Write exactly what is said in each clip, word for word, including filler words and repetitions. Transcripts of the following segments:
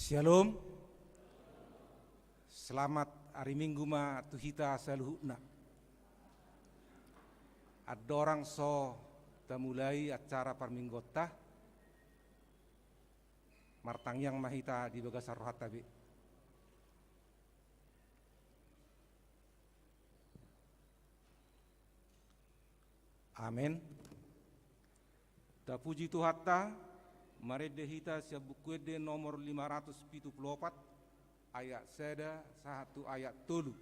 Syalom. Selamat ari Minggu ma tu hita saluhutna. Andorang so tamulai acara parmingguonta, martangiang ma hita di bagasan rohanta be. Amen. Tapuji Tuhanta, marende hita sian Buku Ende nomor lima ratus pitu pulu opat, ayat sada sahat tu ayat tolu.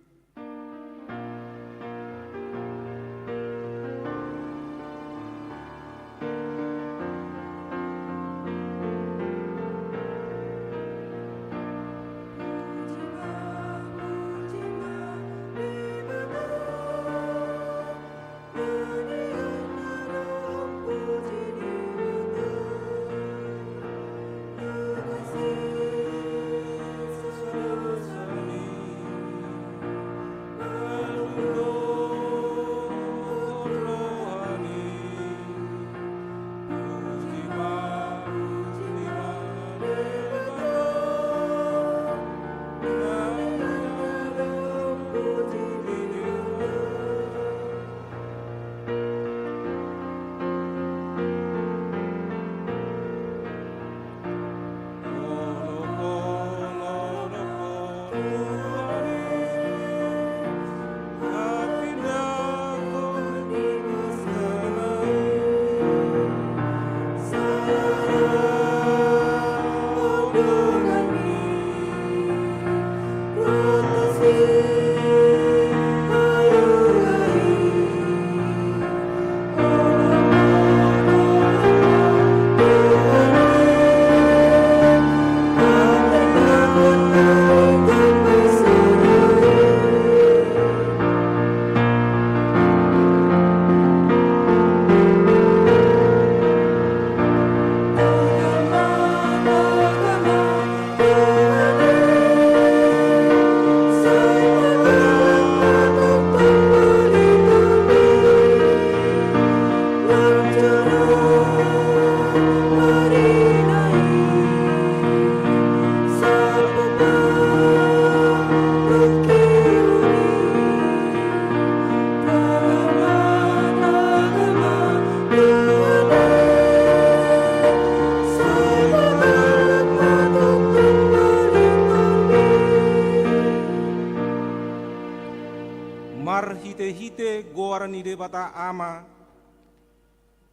Marhitehite goar ni Debata Ama,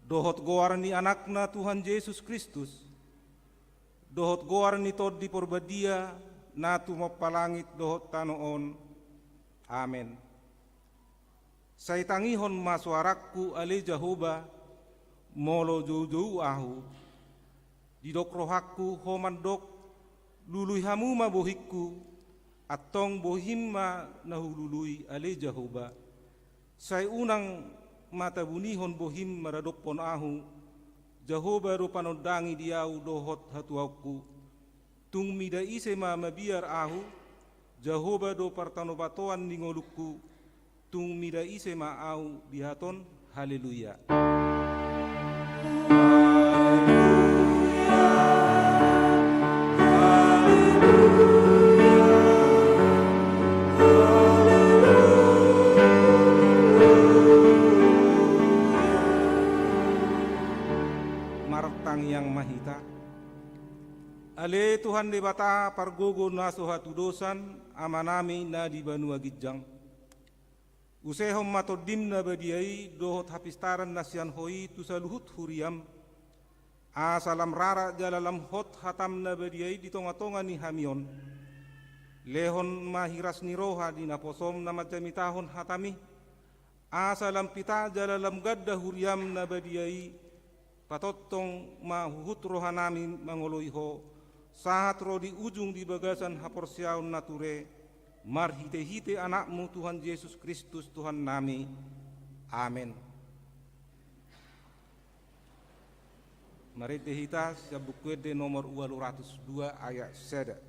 dohot goar ni Anakna Tuhan Jesus Kristus, dohot goar ni Tondi Porbadia, na tumompa langit dohot tano on. Amen. Sai tangihon ma soarangku, ale Jahowa, molo joujou ahu. Didok rohangku, ho mandok, lului hamu ma bohingku, antong bohim ma na hulului, ale Jahowa. Sai unang ma tabunihon bohim maradophon ahu, Jahowa do panondangi di ahu dohot hatuaonku. Tung mida ise ma mabiar ahu, Jahowa do partanobatoan ni ngolungku, tung mida ise ma ahu bihaton. Haleluya. Martangiang ma hita. Ale Tuhan Debata, pargogo na so hatudosan, Amanami na di banua ginjang. Usehon ma Tondim na badia i dohot hapistaran na sian Ho i tu saluhut huriam, asa lam rara jala lam hot hatam na badia i di tongatonga ni hami on. Lehon ma hiras ni roha di naposom na manjamitahon hatami, asa lam pita jala lam ganda huriam na badia i, patongtong ma huhut rohanami mangoloi Ho, sahat ro di ujung di bagasan haporseaon na ture, marhitehite Anakmu Tuhan Jesus Kristus Tuhannami. Amen. Marende hita sian Buku Ende nomor ualu ratus dua ayat sada.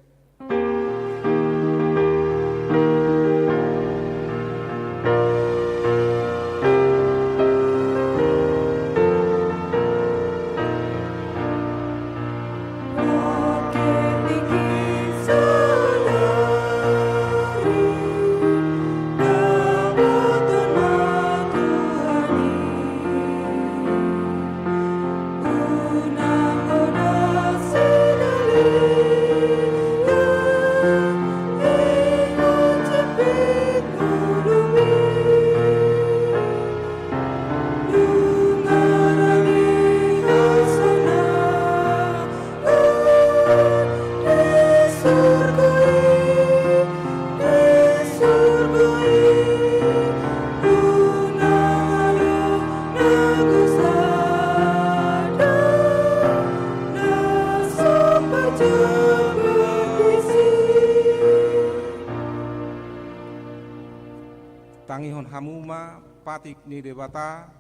hamu ma patik ni Debata,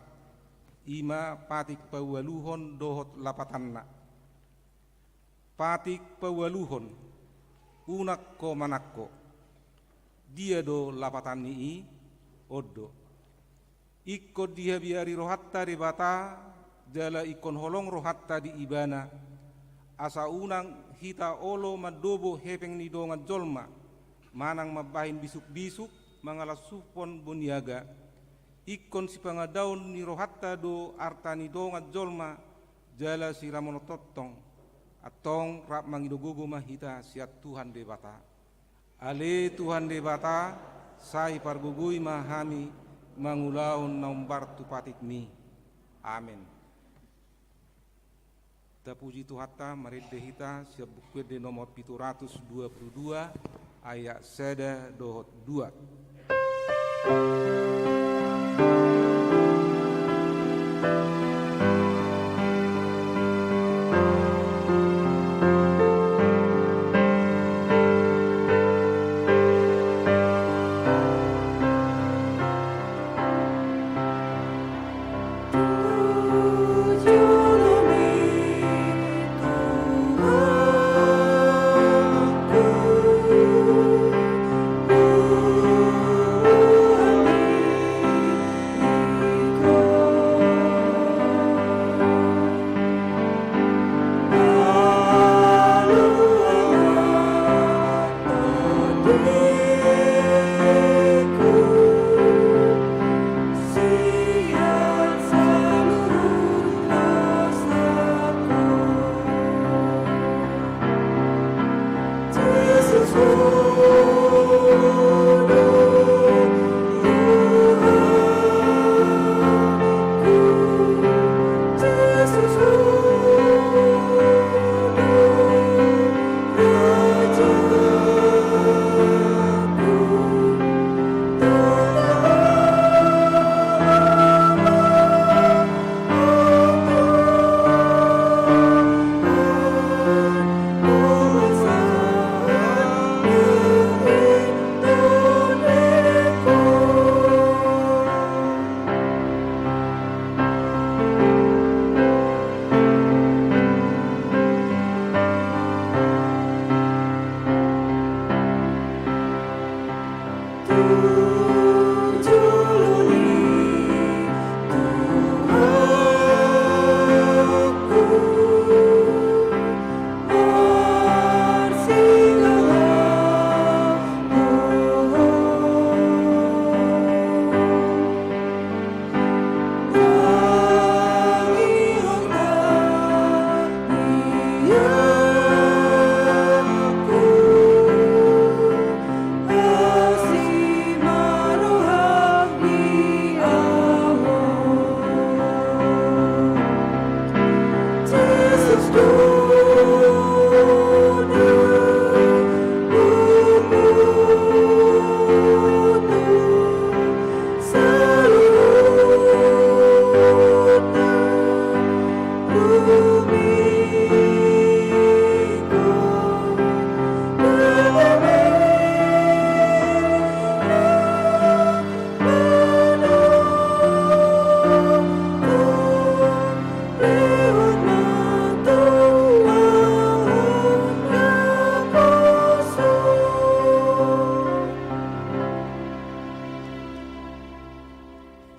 i ma patik paualuhon dohot lapatanna. Patik paualuhon, unang ho manang ho. Dia do lapatan ni i? On do. Ingkon dihabiari rohanta Debata, jala ingkon holong rohanta di Ibana, asa unang hita olo mandobo hepeng ni dongan jolma, manang mambahen bisukbisuk mangalangsuphon boniaga. Ingkon sipangadaon ni rohanta do arta ni dongan jolma, jala siramonon tongtong. Antong rap mangido gogo ma hita sian Tuhan Debata. Ale Tuhan Debata, sai pargogoi ma hami mangulahon na hombar tu patikmi. Amen. Tapuji Tuhanta, marende hita sian Buku Ende nomor pitu ratus dua puluh dua, ayat sada dohot dua.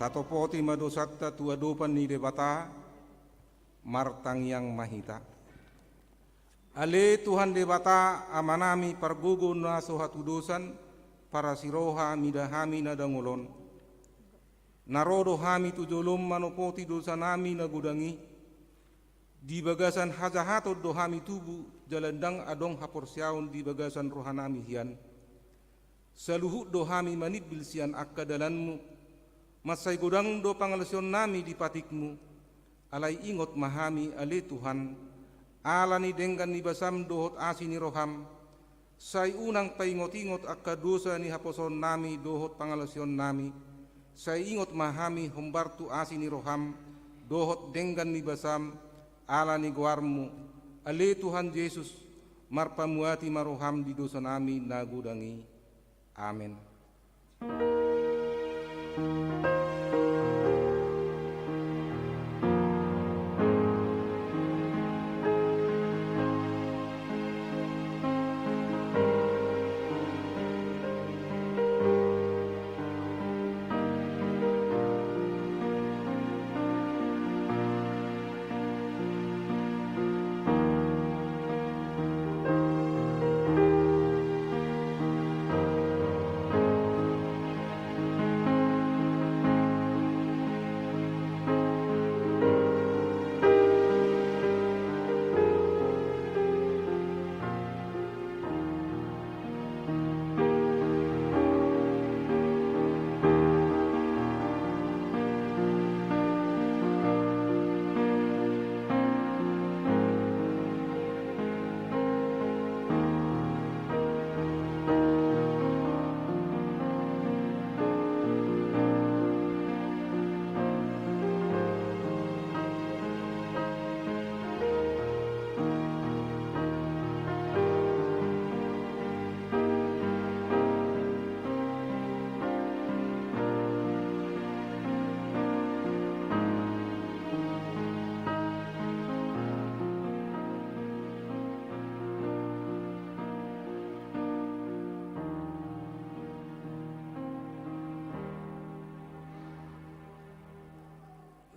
Tatopoti ma dosanta tu adopan ni Debata, martangiang ma hita. Ale Tuhan Debata, Amanami pargogo na so hatudosan, parasi roha mida hami na dangol on. Na ro do hami tu jolom manopoti dosanami na godang i. Di bagasan hajahaton do hami tubu, jala ndang adong haporseaon di bagasan rohanami hian. Saluhut do hami manimbil sian angka dalanmu. Mansai godang do pangalaosionnami di patikmu. Alai ingot ma hami, ale Tuhan, ala ni denggan ni basam dohot asi ni roham. Sai unang paingotingot angka dosa ni haposoonnami dohot pangalaosionnami. Sai ingot ma hami hombar tu asi ni roham dohot denggan ni basam, ala ni goarmu, ale Tuhan Jesus, marpamuati ma roham di dosanami na godang i. Amen.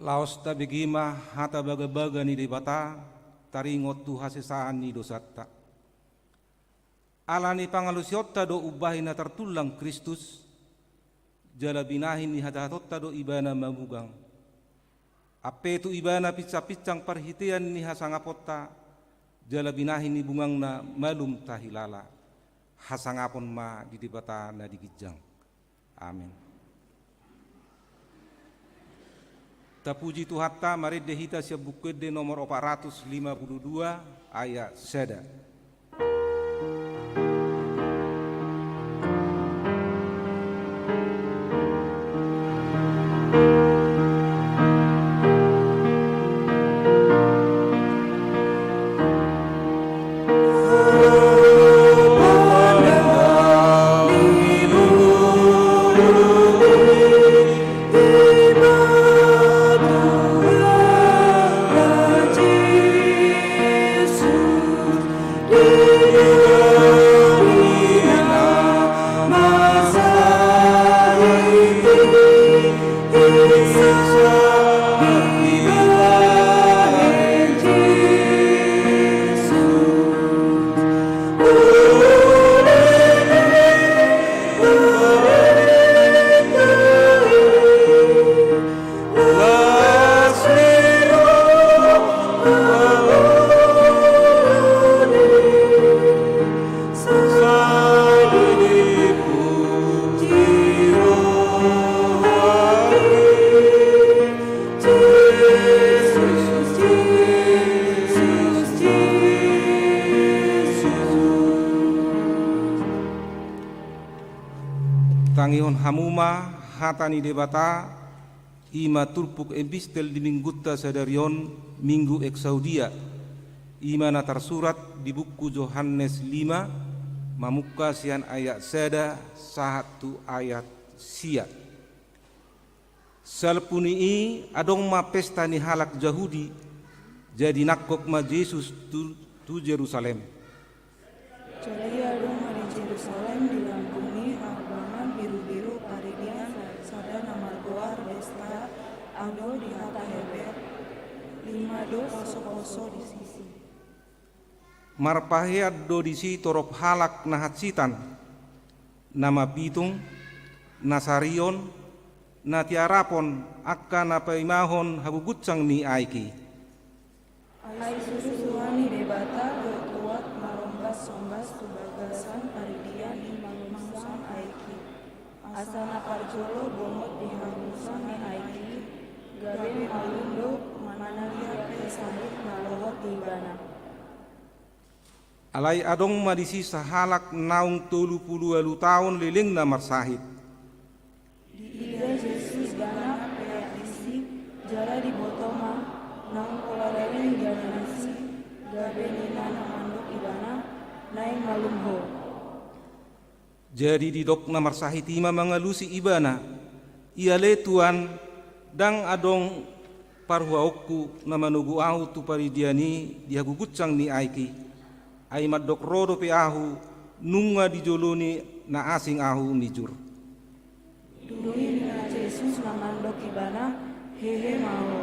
Laos tabege ma hata bagabaga ni Debata, taringot tu hasesaan ni dosanta. Ala ni pangalusionta do umbahen na tartullang Kristus, jala binahen ni hajahatonta do Ibana mamugang. Ampe tu Ibana pinsangpinsang parhitean ni hasangaponta, jala binahen ni bungangna malum tahilala. Hasangapon ma di Debata na di ginjang. Amen. Tapuji Tuhanta, marende hita sian Buku Ende nomor opat ratus lima puluh dua, ayat sada. Tangihon hamu ma hata ni Debata. I ma turpuk epistel di minggunta sadari on, Minggu Exaudia. I ma na tarsurat di buku Johannes lima, mamungka sian ayat sada sahat tu ayat sia. Salpu ni i adong ma pesta ni halak Jahudi, jadi nangkok ma Jesus tu, tu Jerusalem. Jadi adong ma di Jerusalem di lambung ni harbangan birubiru paridian sada na margoar Betesda, adong di hata Heber, lima do posoposo di sisi. Marpahean do disi torop halak na hansitan, na mapitung, na sarion, na tiarapon, angka na paimahon hagugunsang ni aek i. Ai surusuruan ni Debata do tuat marombasrombas tu bagasan paridian i mangunsang aek i. Asa na parjolo bongot di hagugunsang ni aek i, gabe malum do manang dia pe sahit na lohot di ibana. Alai adong ma disi sahalak naung tolu pulu ualu taon lelengna marsahit. Diida Jesus ibana peak disi, jala diboto ma, naung pola leleng ibana disi, gabe ninna na mandok ibana, naeng malum ho. Jadi didok na marsahit i ma mangalusi ibana, Ia ale Tuan, ndang adong parhuaonku na manogu ahu tu paridian i di hagugunsang ni aek i, ai mandok ro dope ahu, nunga di jolo ni na asing ahu mijur. Dung i ninna Jesus na mandok ibana, hehe ma ho,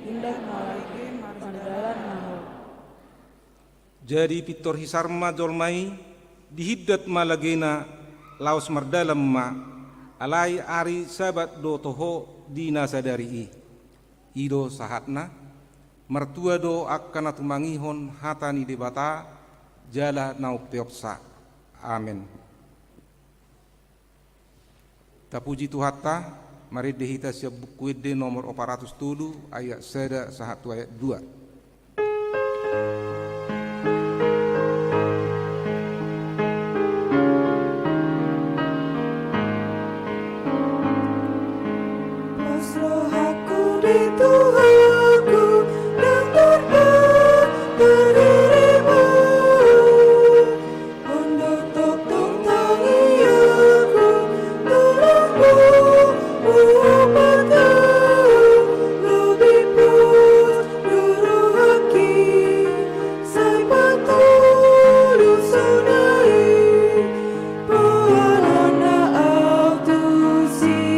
indak ma lage, mardalan ma ho. Jadi pintor hisar ma jolma i, dihindat ma lagena, laos mardalan ma, alai ari Sabat do toho di na sadari i. I do sahatna. Martua do angka na tumangihon hata ni Debata jala na umpeopsa. Amen. Tapuji Tuhanta, marende hita sian Buku Ende nomor opat ratus tolu, ayat sada sahat tu ayat dua. Pos rohangku di Tuhanku, dan terpatah dirimu. Unduk tongtong tangiangku, tulangku, muapatkon, lebih pos di rohangki, sai patulus sonai, pola na au tusi.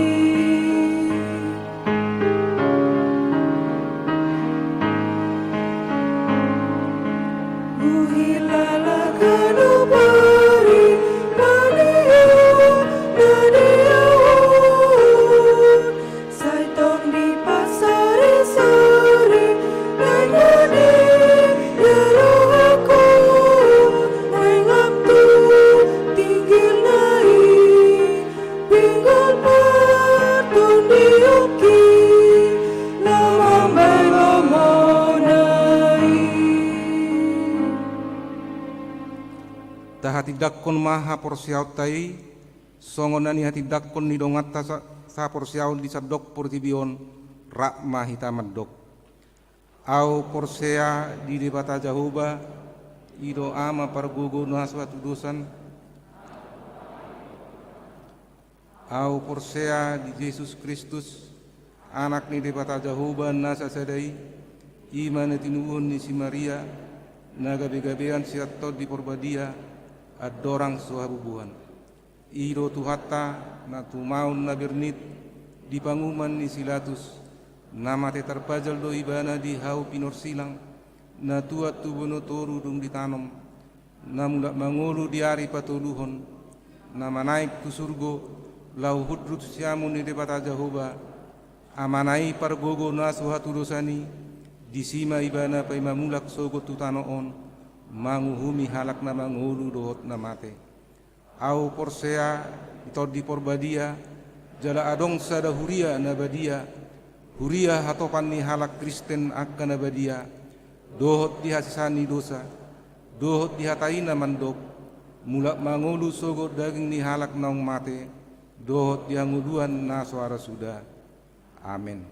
Huhilala ganup ari, panion na di ahu on, sai tong dipasarisari, naeng na di rohangku, naeng lam tu tingkilna i. Pinggol partondionki, na mambahen lomo na i. Tahatindangkon ma haporseaonta i, songon na nihatindangkon ni donganta sa-, saporseaon di sandok portibi on, rap ma hita mandok. Ahu porsea di Debata Jahowa, i do Ama pargogo na so hatudosan. Ahu porsea di Jesus Kristus, Anak ni Debata Jahowa na sasada i, i ma na tinubuhon ni si Maria, na gabegabean sian Tondi Porbadia, andorang so habubuhan. I do Tuhanta, na tumaon na bernit di panguhuman ni si Latus, na mate tarpajal do ibana di hau pinorsilang, na tuat tu bono toru dung ditanom, na mulak mangolu di ari patoluhon, na manaek tu surgo, laho hundul tu siamun ni Debata Jahowa, Amana i pargogo na so hatudosan i, disi ma ibana paima mulak sogot tu tano on, manguhumi halak na mangolu dohot na mate. Ahu porsea di Tondi Porbadia, jala adong sada huria na badia, huria hatopan ni halak Kristen angka na badia, dohot di hasesaan ni dosa, dohot di hata i na mandok, mulak mangolu sogot daging ni halak naung mate, dohot di hangoluan na so ara suda. Amen.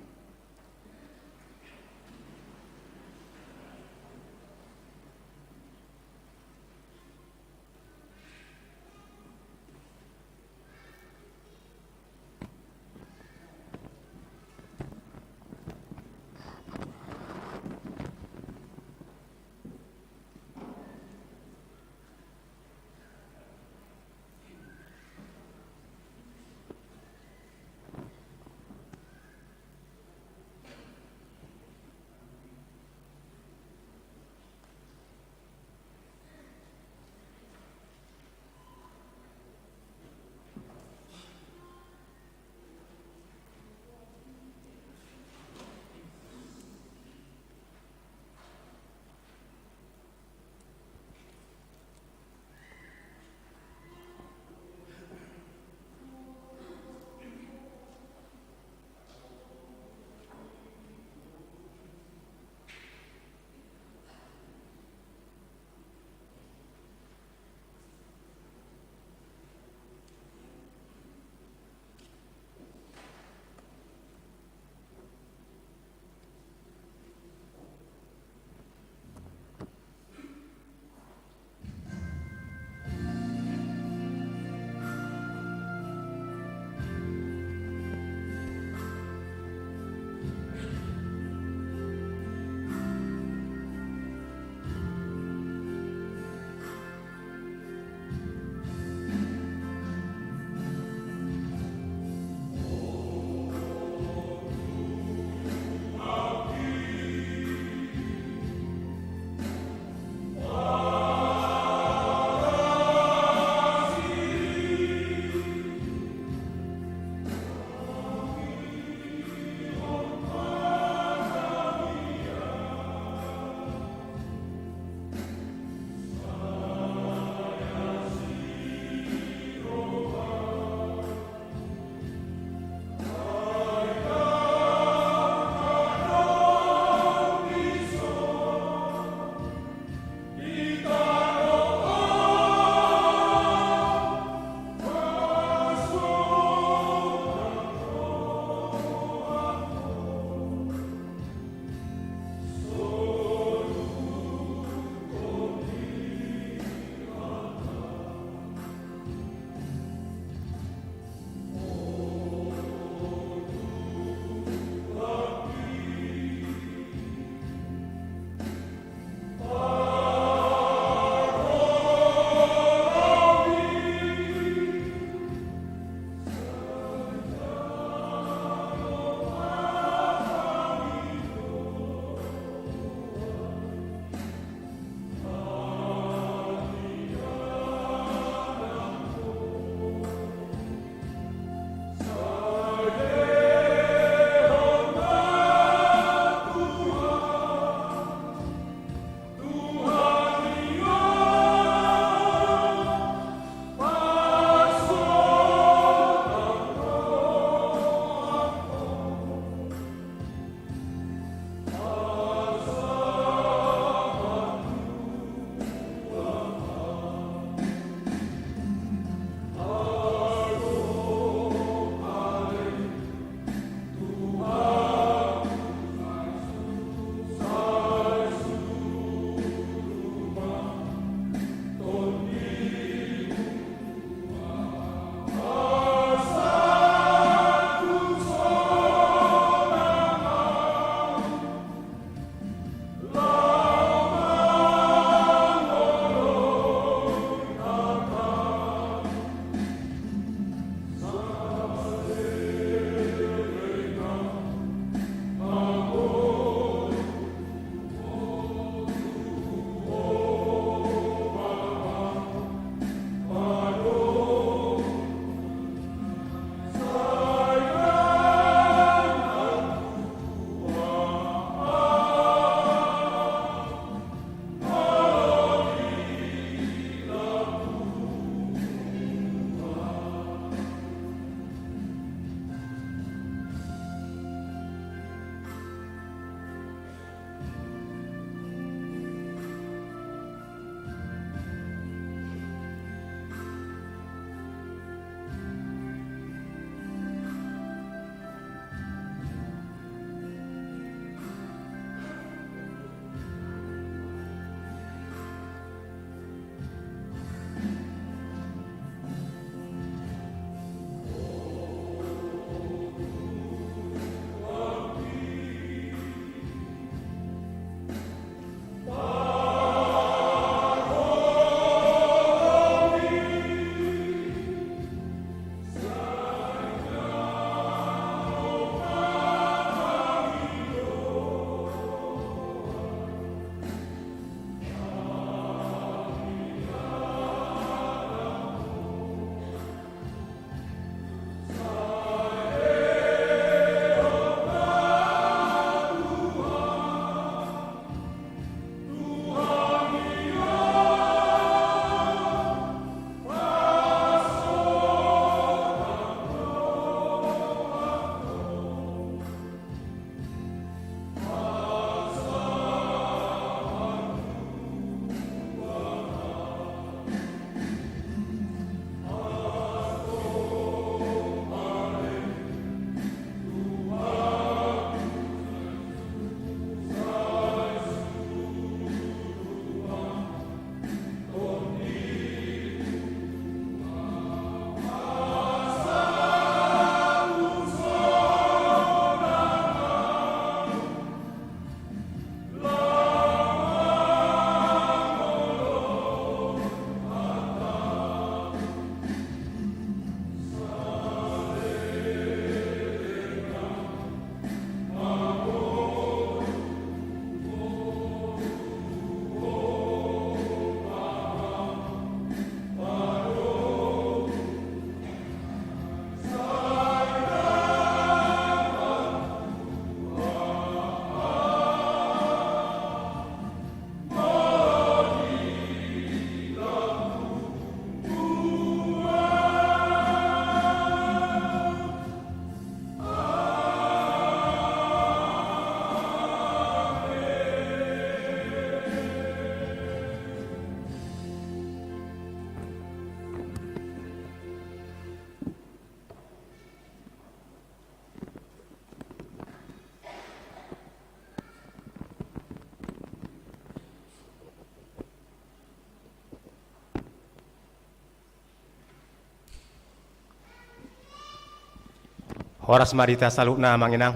Horas ma di hita saluhutna, Amang Inang.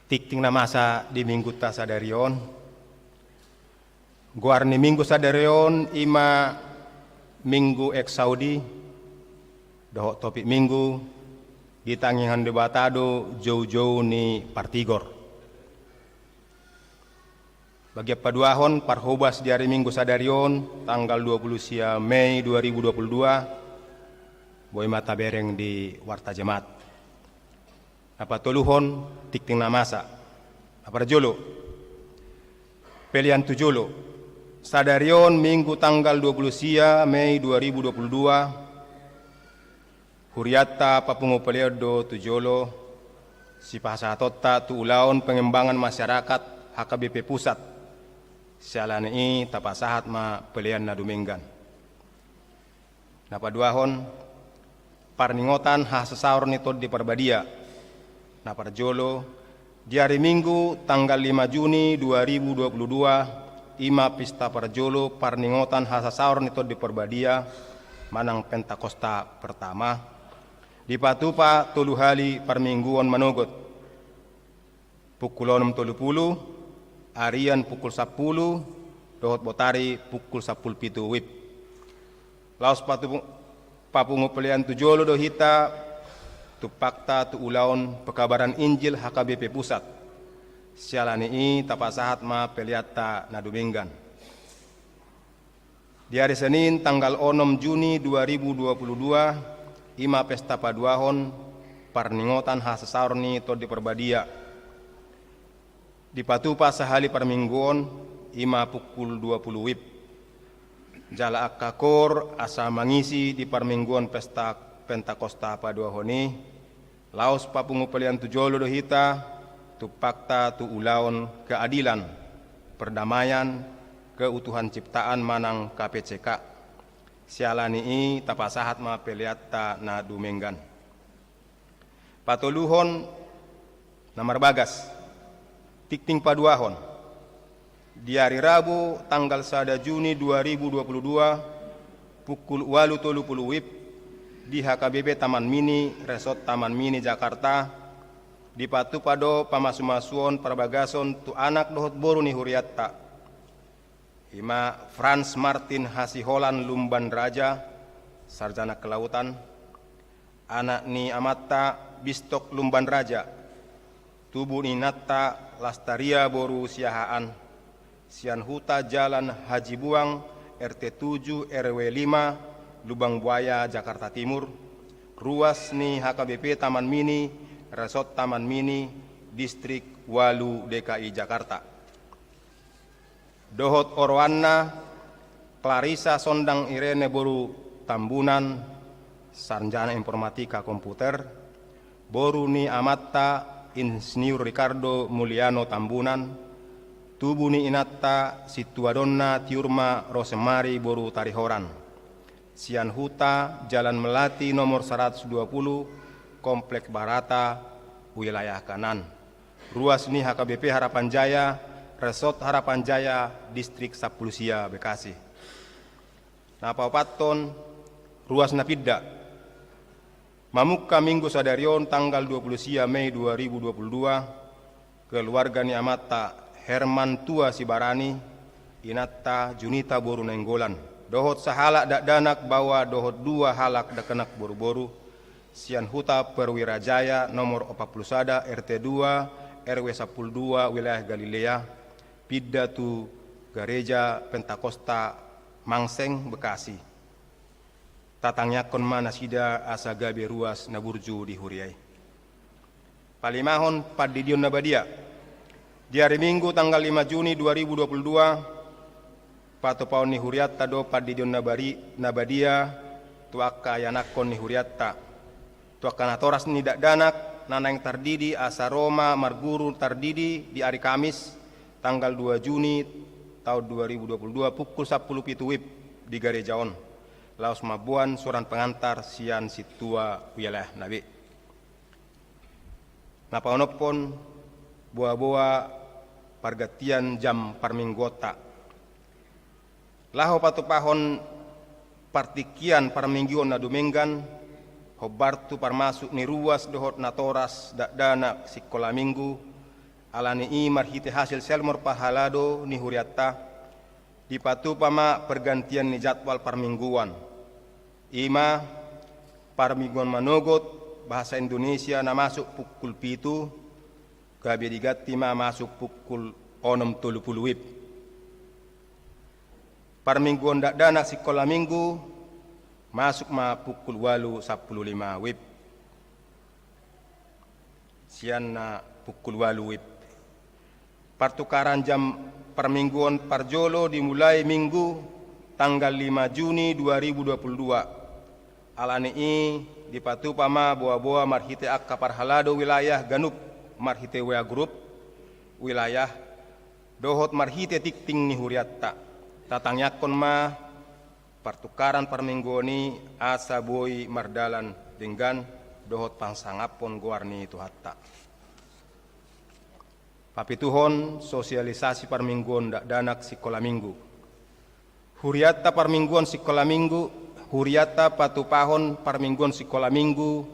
Tingting na masa di minggunta sadari on. Goar ni minggu sadari on i ma Minggu Exaudi, dohot topik minggu: Di tangiangan Debata do joujou ni partigor. Bagian paduahon, parhobas di ari Minggu sadari on, tanggal dua puluh sia Mei dua ribu dua puluh dua, boi ma tabereng di Warta Jemaat. Na patoluhon, tingting na masa. Na parjolo, pelean tu jolo. Sadari on Minggu tanggal dua puluh sia Mei dua ribu dua puluh dua, hurianta papungu pelean do tu jolo, sipasahatonta tu ulaon pengembangan masyarakat H K B P Pusat. Siala ni i tapasahat ma pelean na dumenggan. Na paduahon, parningotan hasasaor ni Tondi Parbadia. Na parjolo, di ari Minggu tanggal lima Juni dua ribu dua puluh dua, i ma pesta parjolo parningotan hasasaor ni Tondi Parbadia manang Pentakosta pertama, dipatupa tolu hali parmingguon manogot. Pukul onom tolu pulu, arian pukul sampulu, dohot botari pukul sampulu pitu wib. Laos patu-, papungu pelean tu jolo do hita, tumpakta tu ulaon pekabaran Injil H K B P Pusat. Siala ni i tapasahat ma peleanta na dumenggan. Di ari Senin tanggal onom Juni dua ribu dua puluh dua, i ma pesta paduahon parningotan hasasaor ni Tondi Parbadia. Dipatupa sahali parmingguon, i ma pukul dua pulu wib. Jala angka koor asa mangisi di parmingguon pesta Pentakosta paduahon i, laos papungu pelean tu jolo do hita, tumpakta tu ulaon keadilan, perdamaian, keutuhan ciptaan manang K P C K. Siala ni i tapasahat ma peleanta na dumenggan. Patoluhon, na marbagas, tingting paduahon. Di ari Rabu tanggal sada Juni dua ribu dua puluh dua, pukul ualu tolu pulu wib, di H K B P Taman Mini, Resort Taman Mini Jakarta, dipatupa do pamasumasuon parbagason tu anak dohot boru ni hurianta. I ma Frans Martin Hasiholan Lumban Raja, sarjana kelautan, anak ni amanta Bistok Lumban Raja, tubu ni inanta Lastaria boru Siahaan, sian huta Jalan Haji Buang, R T tujuh, R W lima, Lubang Buaya, Jakarta Timur, ruas ni H K B P Taman Mini, Resort Taman Mini, Distrik ualu D K I Jakarta. Dohot oroanna, Clarissa Sondang Irene boru Tambunan, sarjana informatika komputer, boru ni amanta Insinyur Ricardo Muliano Tambunan, tubu ni inanta Situadonna Tiurma Rosemary boru Tarihoran, sian huta Jalan Melati nomor seratus dua puluh, Komplek Barata, wilayah Kanan. Ruas ni H K B P Harapan Jaya, Resort Harapan Jaya, Distrik Sampulu Sia, Bekasi. Na paopathon, ruas na pinda. Mamungka Minggu sadari on tanggal dua puluh sia Mei dua ribu dua puluh dua, keluarga ni amanta Herman Tua Sibarani, inanta Junita boru Nainggolan, dohot sahalak dakdanak baoa dohot dua halak dakdanak boruboru, sian huta Perwira Jaya nomor opat pulu sada, R T dua, R W sampulu dua, wilayah Galilea, pinda tu Gareja Pentakosta Mangseng, Bekasi. Tatangiangkon ma nasida asa gabe ruas na burju di huria i. Palimahon, pandidion na badia. Di ari Minggu tanggal lima Juni dua ribu dua puluh dua, patupaon ni hurianta do pandidion na bari-, na badia tu angka ianakhon ni hurianta. Tu angka natoras ni dakdanak na naeng tardidi asa ro ma marguru tardidi di ari Kamis tanggal dua Juni taon dua ribu dua puluh dua pukul sampulu pitu wib di gareja on. Laos mamboan surat pengantar sian sintua wilayahna be. Na paonomhon, boaboa pargantian jam parmingguonta. Laho patupahon partingkian parmingguon na dumenggan, Hombar tu parmasuk ni ruas dohot natoras dakdanak sikola minggu, ala ni i marhite hasil selmor parhalado ni hurianta, dipatupa ma pergantian ni jadwal parmingguan. I ma parmingguan manogot bahasa Indonesia na masuk pukul pitu, gabe diganti ma masuk pukul onom tolu pulu WIB. Parmingguan dakdanak sikola minggu masuk ma pukul ualu sampulu lima WIB. Sian na pukul ualu WIB. Partukaran jam parmingguan parjolo dimulai Minggu tanggal lima Juni dua ribu dua puluh dua. Ala ni i dipatupa ma boa-boa marhite angka parhalado wilayah ganup marhite WA grup wilayah dohot marhite tingting ni hurianta. Tatangiangkon ma partukaran parmingguan i asa boi mardalan denggan dohot pasangaphon goar ni Tuhanta. Papituhon sosialisasi parmingguan dakdanak sikola minggu. Hurianta parmingguan sikola minggu, hurianta patupahon parmingguan sikola minggu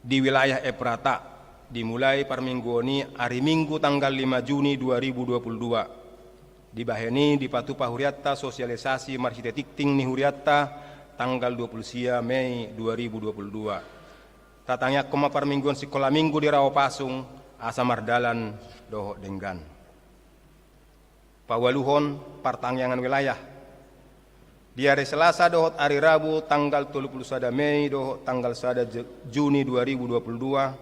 di wilayah Efrata. Dimulai parmingguan i ari Minggu tanggal lima Juni dua ribu dua puluh dua. Dibahen i dipatupa hurianta sosialisasi marhite tingting ni hurianta tanggal dua puluh sia Mei dua ribu dua puluh dua. Tatangiangkon ma parmingguan sikola minggu di Rawa Pasung asa mardalan dohot denggan. Paualuhon partangiangan wilayah. Di ari Selasa dohot ari Rabu tanggal tolu pulu sada Mei dohot tanggal sada Ju-, Juni dua ribu dua pulu dua,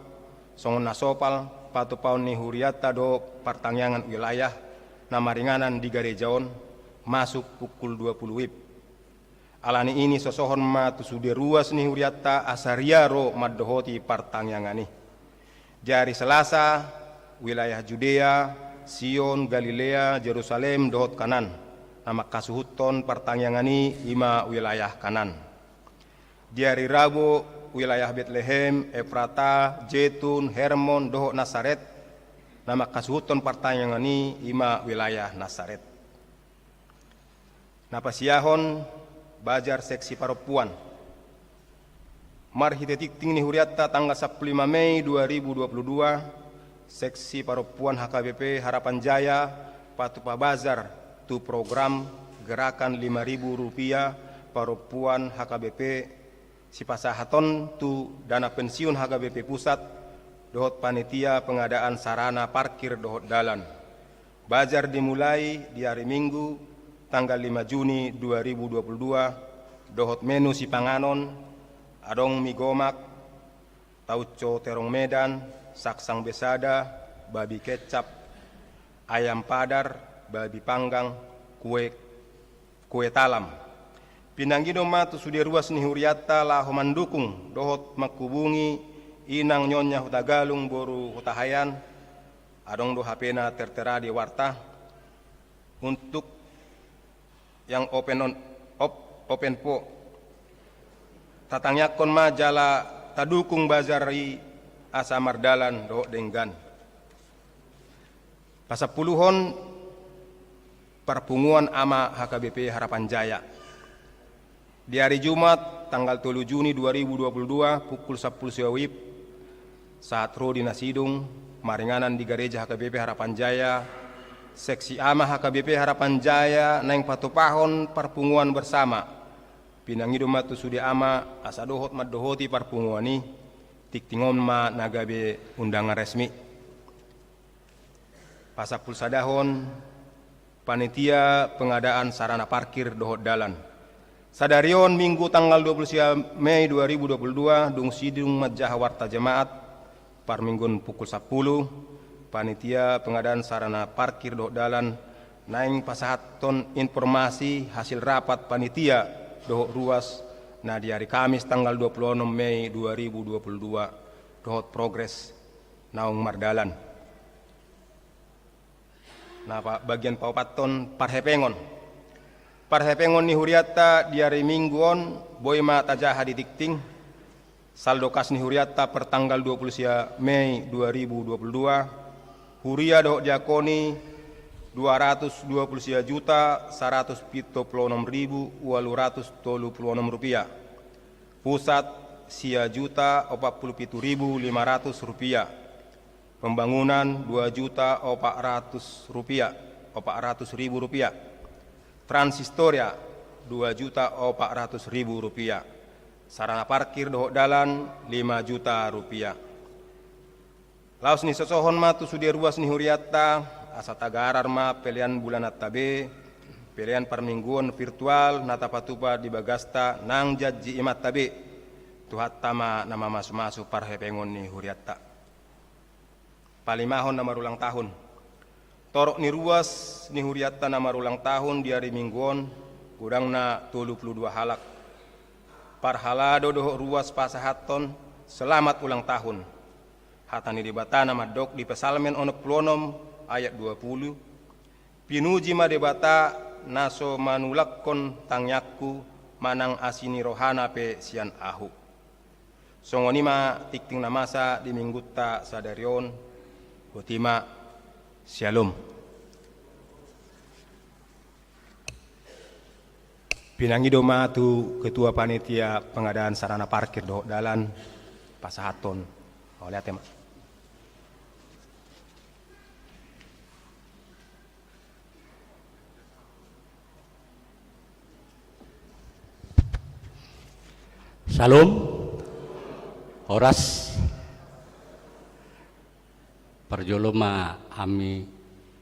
songon na sopal patupaon ni hurianta dohot partangiangan wilayah na maringanan di gareja on masuk pukul dua pulu WIB. Ala ni i nisosohon ma tu sude ruas ni hurianta asa ria ro mandohoti partangiangan i. Di ari Selasa, wilayah Judea, Sion, Galilea, Jerusalem dohot Kanaan. Na manghasuhuthon partangiangan i i ma wilayah Kanaan. Di ari Rabu, wilayah Betlehem, Efrata, Jetun, Hermon dohot Nasaret. Na manghasuhuthon partangiangan i i ma wilayah Nasaret. Na pasiahon, bazar seksi parompuan. Marhite tingting ni hurianta tanggal sampulu lima Mei dua ribu dua puluh dua, seksi parompuan H K B P Harapan Jaya patupa bazar tu program gerakan lima ribu rupiah parompuan H K B P sipasahaton tu dana pensiun H K B P pusat dohot panitia pengadaan sarana parkir dohot dalan. Bazar dimulai di ari Minggu tanggal lima Juni dua ribu dua puluh dua dohot menu sipanganon, adong mi gomak, tauco terong Medan, saksang besada, babi kecap, ayam padar, babi panggang, kue, kue talam. Pinangido ma tu sude ruas ni hurianta laho mandukung dohot manghubungi inang Nyonya Hutagalung boru Hutahaean, adong do H P-na tertera di warta. Untuk yang open on, op-, open po. Tatangiangkon ma jala tadukung bazar i asa mardalan dohot denggan. Pasampuluhon parpunguan ama H K B P Harapan Jaya. Di ari Jumat tanggal tolu Juni dua ribu dua puluh dua pukul sampulu sia WIB, sahat ro di Nasidung, maringanan di gareja H K B P Harapan Jaya, seksi ama H K B P Harapan Jaya naeng patupahon parpunguan bersama. Pinangido ma tu sude ama asa dohot mandohoti parpunguan i, tingting on ma na gabe undangan resmi. Pasampulu sadahon, panitia pengadaan sarana parkir dohot dalan. Sadari on Minggu tanggal dua puluh sia Mei dua ribu dua puluh dua, dung sidung manjaha warta jemaat, parmingguan pukul sampulu, panitia pengadaan sarana parkir dohot dalan naeng pasahathon informasi hasil rapat panitia dohot ruas na di ari Kamis tanggal dua puluh onom Mei dua ribu dua puluh dua dohot progres naung mardalan. Na pa-, bagian paopathon, parhepengon. Parhepengon ni hurianta di ari Minggu on boi ma tajaha di tingting. Saldo kas ni hurianta per tanggal dua puluh sia Mei dua ribu dua puluh dua, huria dohot diakon i dua ratus dua puluh sia juta saratus pitu puluh onom ribu ualu ratus tolu puluh onom rupiah. Pusat, sia juta opat puluh pitu ribu lima ratus rupiah. Pembangunan, dua juta opat ratus rupiah, opat ratus ribu rupiah. Transhistoria, dua juta opat ratus ribu rupiah. Sarana parkir dohot dalan, lima juta rupiah. Laos nisosohon ma tu sude ruas ni hurianta, asa tagarar ma pelean bulananta be, pelean parmingguon virtual na tapatupa di bagasta nang janji imanta be. Tuhanta ma na mamasumasu parhepengon ni hurianta. Palimahon na marulang tahun. Torop ni ruas ni hurianta na marulang tahun di ari Minggu on, godangna tolu pulu dua halak. Parhalado dohot ruas pasahathon selamat ulang tahun. Hata ni Debata na mandok di Psalmen onom pulu onom ayat dua pulu, "Pinuji ma Debata na so manulakhon tangiangku, manang asi ni rohana pe sian ahu." Songon i ma tingting na masa di Minggunta sadari on. Boti ma. Syalom. Pinangido ma tu Ketua Panitia Pengadaan Sarana Parkir dohot Dalan pasahathon. Mauliate ma. Syalom. Horas. Parjolo ma hami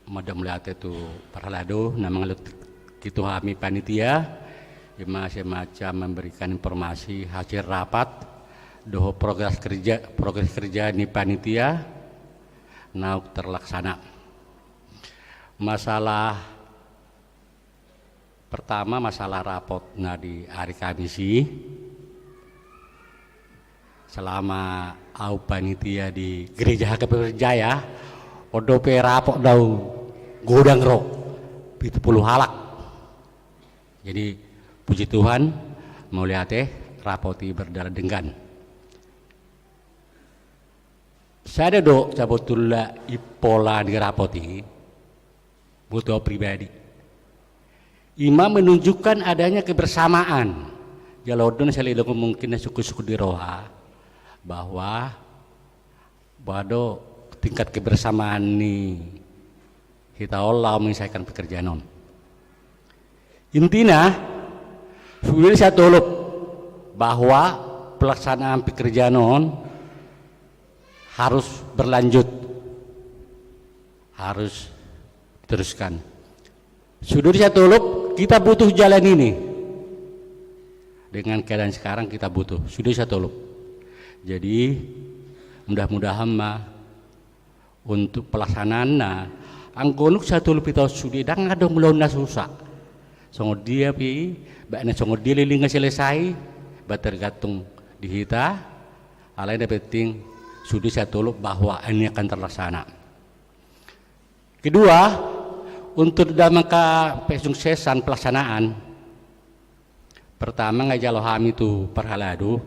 mandok mauliate tu parhalado na mangalehon tu hami panitia, ima semacam memberikan informasi hasil rapat dohot progres kerja, progres kerja ni panitia naung terlaksana. Masalah pertama, masalah rapot na di ari Kamis i. Selama au panitia di Gereja H K P Jaya, on dope rapot naung godang ro, pitu pulu halak. Jadi, puji Tuhan, mauliate, rapot i berjalan denggan. Sada do sabotulna impola ni rapot i, buat au pribadi. Ima menunjukkan adanya kebersamaan. Jala on do na saleleng mungkin na sungkun-sungkun di roha bahwa, bahwa do tingkat kebersamaan ni hita on laho menyelesaikan pekerjaan on. Intina, sude satolop bahwa pelaksanaan pekerjaan on harus berlanjut, harus diteruskan. Sude satolop, kita butuh jalan ini. Dengan keadaan sekarang kita butuh, sude satolop. Jadi, mudah-mudahan ma untuk pelaksanaanna, anggo nunga satolop hita on sude, ndang adong ulaon na susa. Songon dia pe i, baen na songon dia lelengna selesai, ba tergantung di hita, alai na penting sude satolop bahwa ini akan terlaksana. Kedua, untuk dalam rangka kesuksesan pelaksanaan, pertama nga dijalo hami tu parhalado,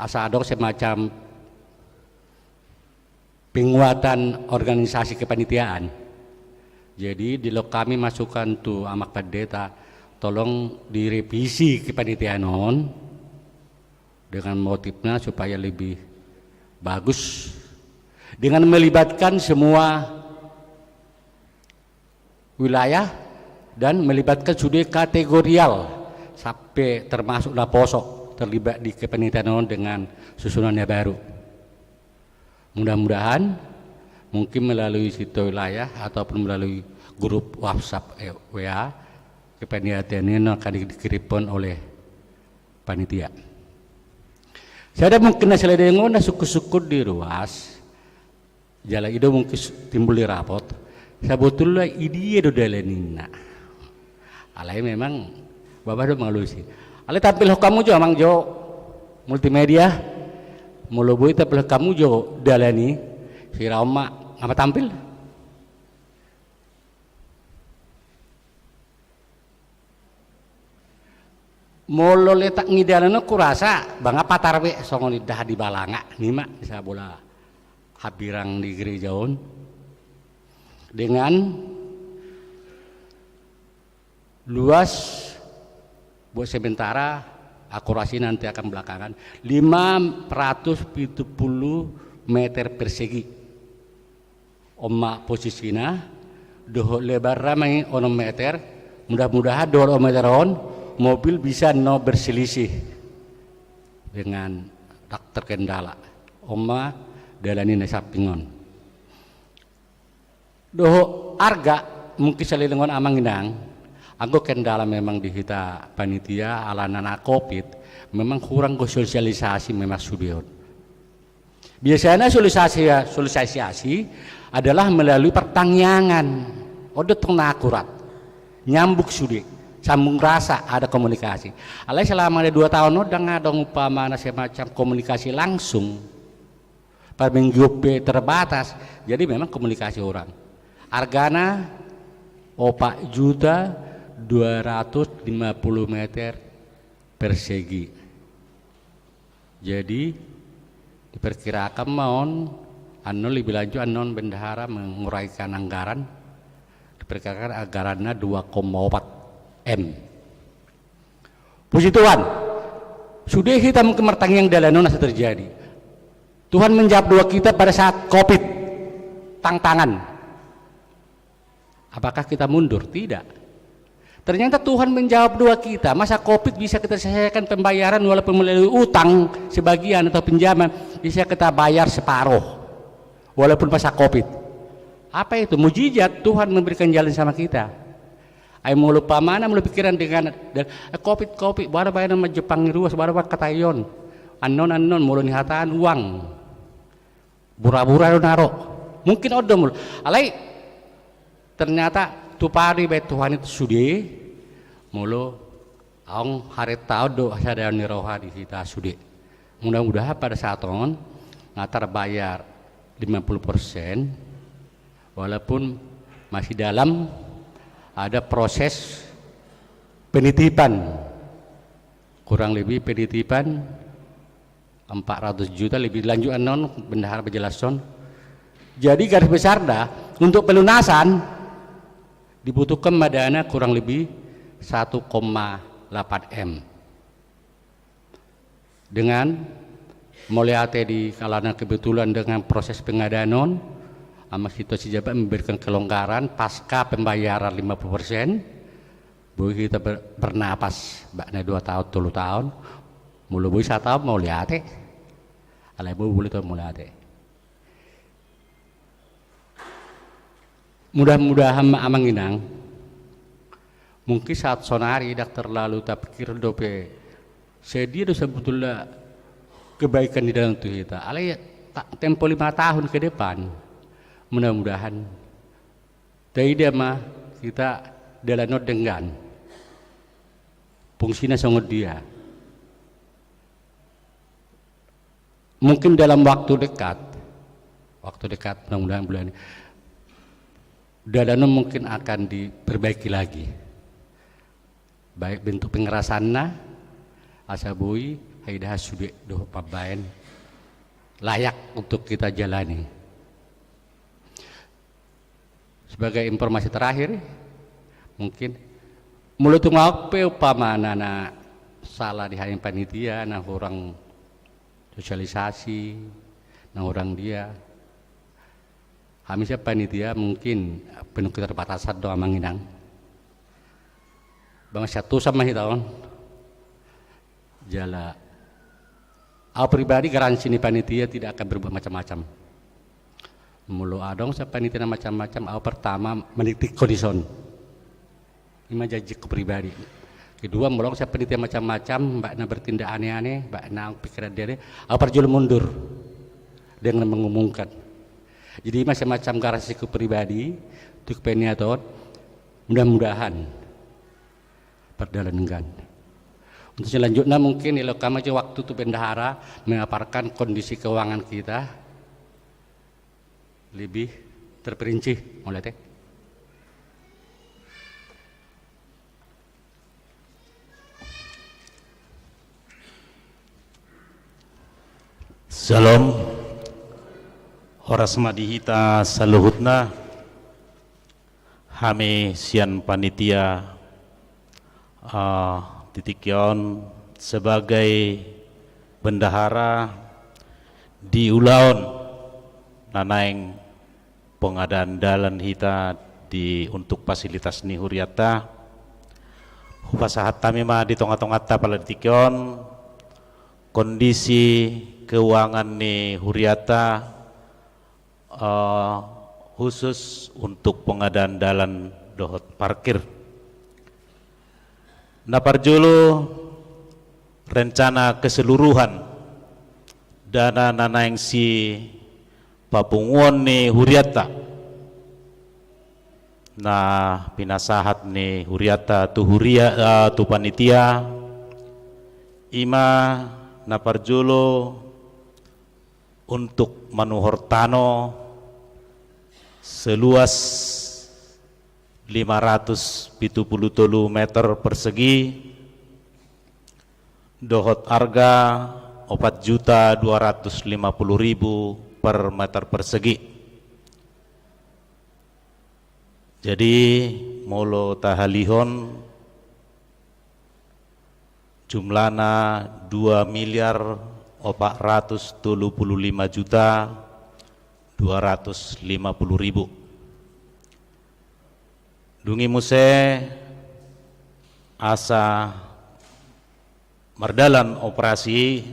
asa adong semacam penguatan organisasi kepanitiaan. Jadi, dilehon hami masukan tu Amak Pandeta, tolong direvisi kepanitiaan on dengan motifnya supaya lebih bagus, dengan melibatkan semua wilayah dan melibatkan sude kategorial sampe termasuk naposo terlibat di kepanitiaan on dengan susunan na baru. Mudah-mudahan mungkin melalui situs wilayah ataupun melalui grup WhatsApp, eh, W A, kepanitiaan i akan di-, dikirimkan oleh panitia. Sada mungkin na saleleng on na sungkun-sungkun di ruas. Jala i do mungkin s-, timbul di rapot. Sabotulna i dia do dalan ninna. Alai memang babah do mangalusi. Alai tampilhon hamu jo, amang jo, multimedia. Molo boi tampilhon hamu jo dalan i, sira on ma nga matampil. Molo letak ni dalan on hurasa, ba nga patar be, songon indahan di balanga, nima, di sabola hambirang ni gereja on. Dengan luas buat sementara akurasi nanti akan belakangan, lima ratus pitu pulu meter persegi. On ma posisina, dohot lebarna ma i onom meter, mudah-mudahan dohot onom meter on, mobil bisa no berselisih dengan tak terkendala. On ma dalan i na samping on. Dohot arga, mungkin saleleng on amang inang, anggo kendala memang di hita panitia alana na covid, memang kurang do sosialisasi memang sude on. Biasana sosialisasi, sosialisasi adalah melalui partangiangan. On do tong na akurat. Nyambung sude, sambung rasa, ada komunikasi. Alai selama ada dua taon on, ndang adong umpamana semacam komunikasi langsung. Parmingguon pe terbatas. Jadi memang komunikasi kurang. Argana opat juta dua ratus lima pulu meter persegi. Jadi, diperkirakan ma on, annon lebih lanjut, annon bendahara menguraikan anggaran, diperkirakan anggaranna dua koma opat M. Puji Tuhan, sude hita mungkin martangiang dalan on asa terjadi. Tuhan menjawab doa kita pada saat covid, tantangan. Apakah kita mundur? Tidak. Ternyata Tuhan menjawab doa kita. Masa covid bisa kita selesaikan pembayaran walaupun melalui utang sebagian atau pinjaman, bisa kita bayar separuh. Walaupun masa covid. Apa itu? Mujizat, Tuhan memberikan jalan sama kita. Ai molo umpamana, molo pikiran dengan, dan, eh, covid, covid, boha do baenon ma Jepang i ruas, boha do baenon katai on. Annon, annon, molo nihataan uang. Bura-bura do na ro. Mungkin on do molo. Alai, ternyata tupa do ibaen Tuhan i tu sude, molo adong haretta on do hasadaon ni roha di hita sude. Mudah-mudahan pada saat on, na terbayar lima puluh persen, walaupun masih dalam ada proses penitipan, kurang lebih penitipan empat ratus juta, lebih lanjut annon bendahara menjelaskan. Jadi garis besar dah, untuk pelunasan dibutuhkan ma dana kurang lebih satu koma delapan M. Dengan mauliate di kalana kebetulan dengan proses pengadaan on, ama situasi jabat memberikan kelonggaran pasca pembayaran lima puluh persen, boi hita ber-, bernapas, baen na dua taon, tolu taon, molo boi sataon mauliate, alai boi, boi tolu taon mauliate. Mudah-mudahan ma amang inang, mungkin saat sonari ndang terlalu tapikir dope, sadia do sebetulna kebaikan di dalam tu hita. Alai ta-, tempo lima tahun ke depan, mudah-mudahan taida ma hita dalan on denggan. Fungsina songon dia. Mungkin dalam waktu dekat, waktu dekat, mudah-mudahan bulan ini, dalan on mungkin akan diperbaiki lagi. Baik bentuk pengerasanna, asa boi haidahan sude dohot pambaen layak untuk kita jalani. Sebagai informasi terakhir, mungkin molo tung adong pe umpamana na salah di hami panitia, na hurang sosialisasi, na hurang dia. Hami sian panitia mungkin penuh keterbatasan do amang inang. Bang siatusan ma hita on. Jala, au pribadi garansi ni panitia tidak akan berbuat macam-macam. Molo adong sian panitia na macam-macam, au pertama menitik kondison. Ima janjiku pribadi. Kedua, molo adong sian panitia macam-macam, baen na bertindak aneh-aneh, baen na pikiran dia aneh, au parjolo mundur dengan mengumumkan. Jadi ima semacam garansiku pribadi, tu panitia on, mudah-mudahan berjalan dengan. Untuk selanjutnya mungkin elok hami kasih waktu tu bendahara memaparkan kondisi keuangan kita lebih terperinci. Mauliate. Syalom. Horas ma di hita saluhutna. Hami sian panitia, ah, di tingki on sebagai bendahara di ulaon na naeng pengadaan dalan hita di, untuk fasilitas ni huriata. Hupasahat hami ma di tonga-tonganta pala di tingki on kondisi keuangan ni huriata, eh, khusus untuk pengadaan dalan dohot parkir. Na parjolo, rencana keseluruhan dana na naeng sipapunguon ni huriata na pinasahat ni huriata tu huria, eh, tu panitia, ima na parjolo untuk manuhor tano seluas lima ratus pitu pulu tolu meter persegi dohot arga opat juta dua ratus lima pulu ribu per meter persegi. Jadi, molo tahalihon, jumlahna dua miliar opat ratus tolu pulu lima juta dua ratus lima pulu ribu. Dung i muse, asa mardalan operasi,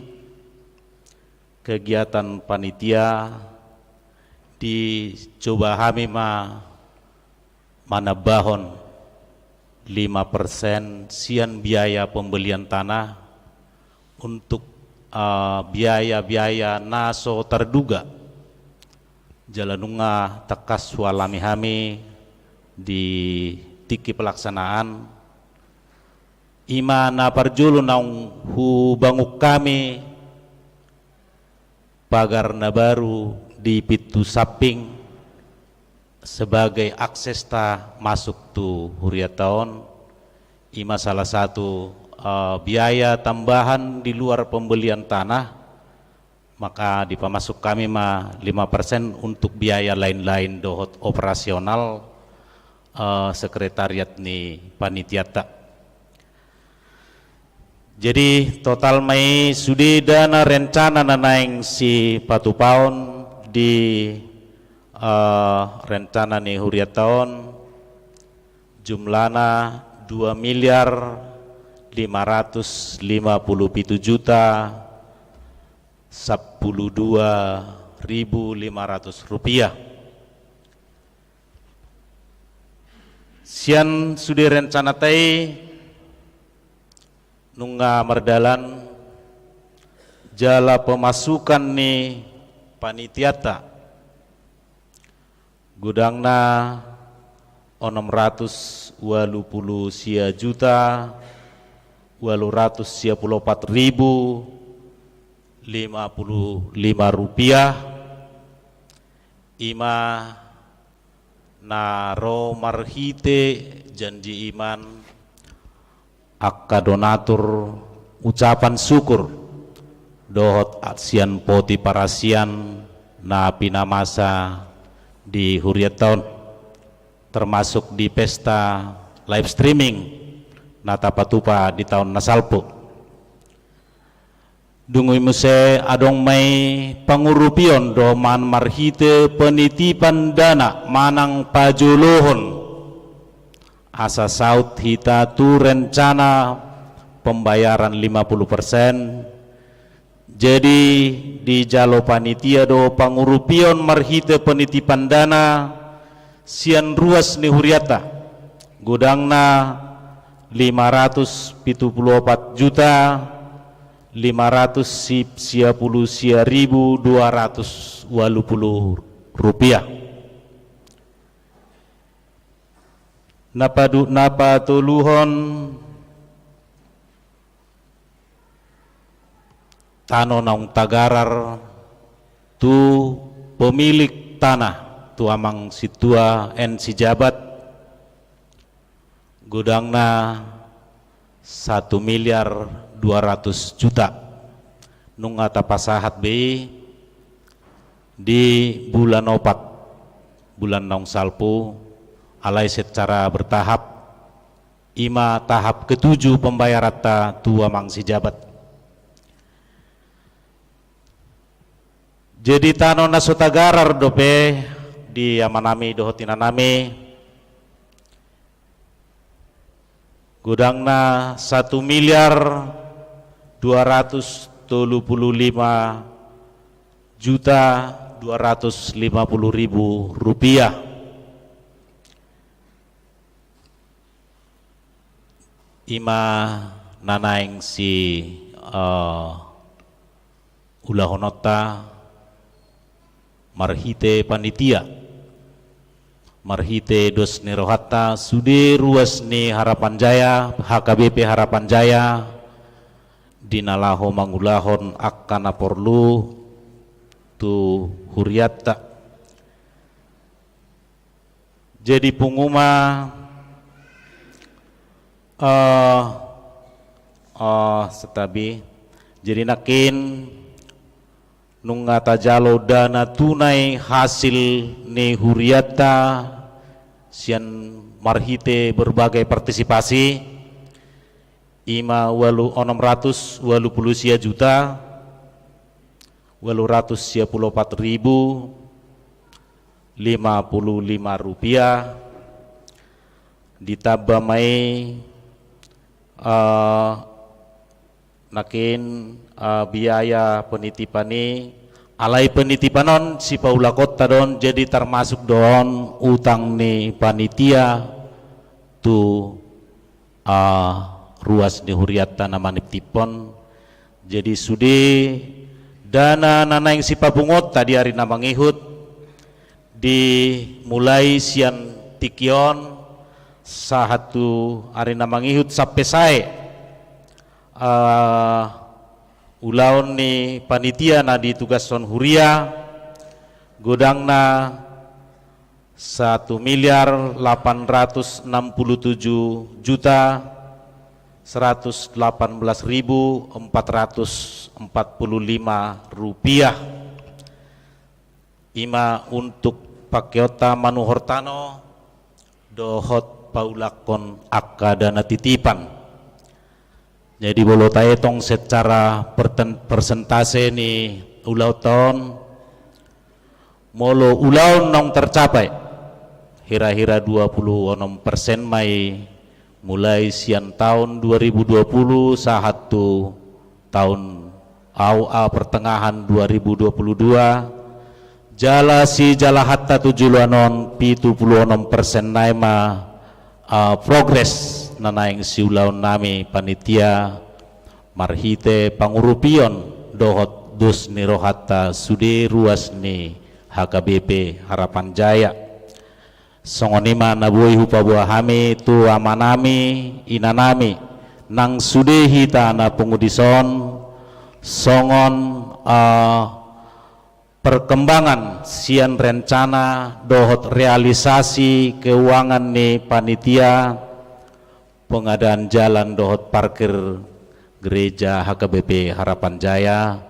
kegiatan panitia, dicoba hami ma manambahon lima persen sian biaya pembelian tanah untuk, eh, biaya-biaya na so terduga. Jala nunga tangkas hualami hami di tingki pelaksanaan, ima na parjolo naung hubangun hami pagar na baru di pintu samping sebagai aksesta masuk tu huriata on. Ima salah satu, eh, biaya tambahan di luar pembelian tanah, maka dipamasuk hami ma lima persen untuk biaya lain-lain dohot operasional, eh, sekretariat ni panitiata. Jadi, total ma i sude dana rencana na naeng sipatupaon di, eh, rencana ni huriata on, jumlahna dua miliar lima ratus lima pulu pitu juta sampulu dua ribu lima ratus rupiah. Sian sude rencanata i nunga mardalan jala pemasukan ni panitiata, godangna onom ratus ualu pulu sia juta ualu ratus sia pulu opat ribu lima pulu lima rupiah. Ima na ro marhite janji iman, angka donatur, ucapan syukur dohot sian poti parasian na pinamasa di huriata on, termasuk di pesta live streaming na tapatupa di taon na salpu. Dung i muse adong ma i pangurupion dohot marhite penitipan dana manang pajolohon asa saut hita tu rencana pembayaran lima puluh persen. Jadi, dijalo panitia do pangurupion marhite penitipan dana sian ruas ni huriata, godangna lima ratus pitu pulu opat juta lima ratus sia pulu sia ribu dua ratus ualu pulu rupiah. Na padu-, na patoluhon, tano naung tagarar tu pemilik tanah, tu amang sintua sian sijabat, godangna satu miliar dua ratus juta. Nunga tapasahat be i di bulan opat, bulan naung salpu, alai secara bertahap. Ima tahap ketujuh pembayaranta tu amang sijabat. Jadi tano na so tagarar dope di amanami dohot inanami, godangna satu miliar dua ratus tolu puluh lima juta dua ratus lima puluh ribu rupiah. Ima na naeng si, eh, ulahononta marhite panitia, marhite dos ni rohanta sude ruas ni Harapan Jaya, H K B P Harapan Jaya, di na laho mangulahon angka na porlu tu hurianta. Jadi pungu ma, eh, eh, santabi. Jadi nangkin nunga tajalo dana tunai hasil ni hurianta sian marhite berbagai partisipasi, ima ualu, onom ratus ualu puluh sia juta ualu ratus sia puluh opat ribu lima puluh lima rupiah, ditamba ma i, eh, nangkin, eh, biaya penitipan i, alai penitipan on sipaulakonta do on, jadi termasuk do on utang ni panitia tu, eh, ruas ni hurianta na maniptiphon. Jadi sude dana na naeng sipapunguonta di ari na mangihut, dimulai sian tingki on sahat tu ari na mangihut sampe sae, eh, ulaon ni panitia na ditugashon huria, godangna satu miliar delapan ratus enam puluh tujuh juta seratus delapan belas ribu empat ratus empat puluh lima rupiah. Ima untuk pakeonta manuhor tano dohot paulakkon angka dana titipan. Jadi molo taetong secara perten-, persentase ni ulaonta on, molo ulaon naung tercapai, hira-hira dua puluh onom persen ma i mulai sian taon dua ribu dua puluh sahat tu taon au a pertengahan dua ribu dua puluh dua, jala sijalahatta tu joloan on pitu puluh onom persen nai ma, ah, progres na naeng siulaonnami panitia marhite pangurupion dohot dos ni rohanta sude ruas ni H K B P Harapan Jaya. Songon i ma na boi hupaboa hami tu amanami, inanami, nang sude hita na pungu dison, songon, eh, perkembangan sian rencana dohot realisasi keuangan ni panitia pengadaan jalan dohot parkir gereja H K B P Harapan Jaya.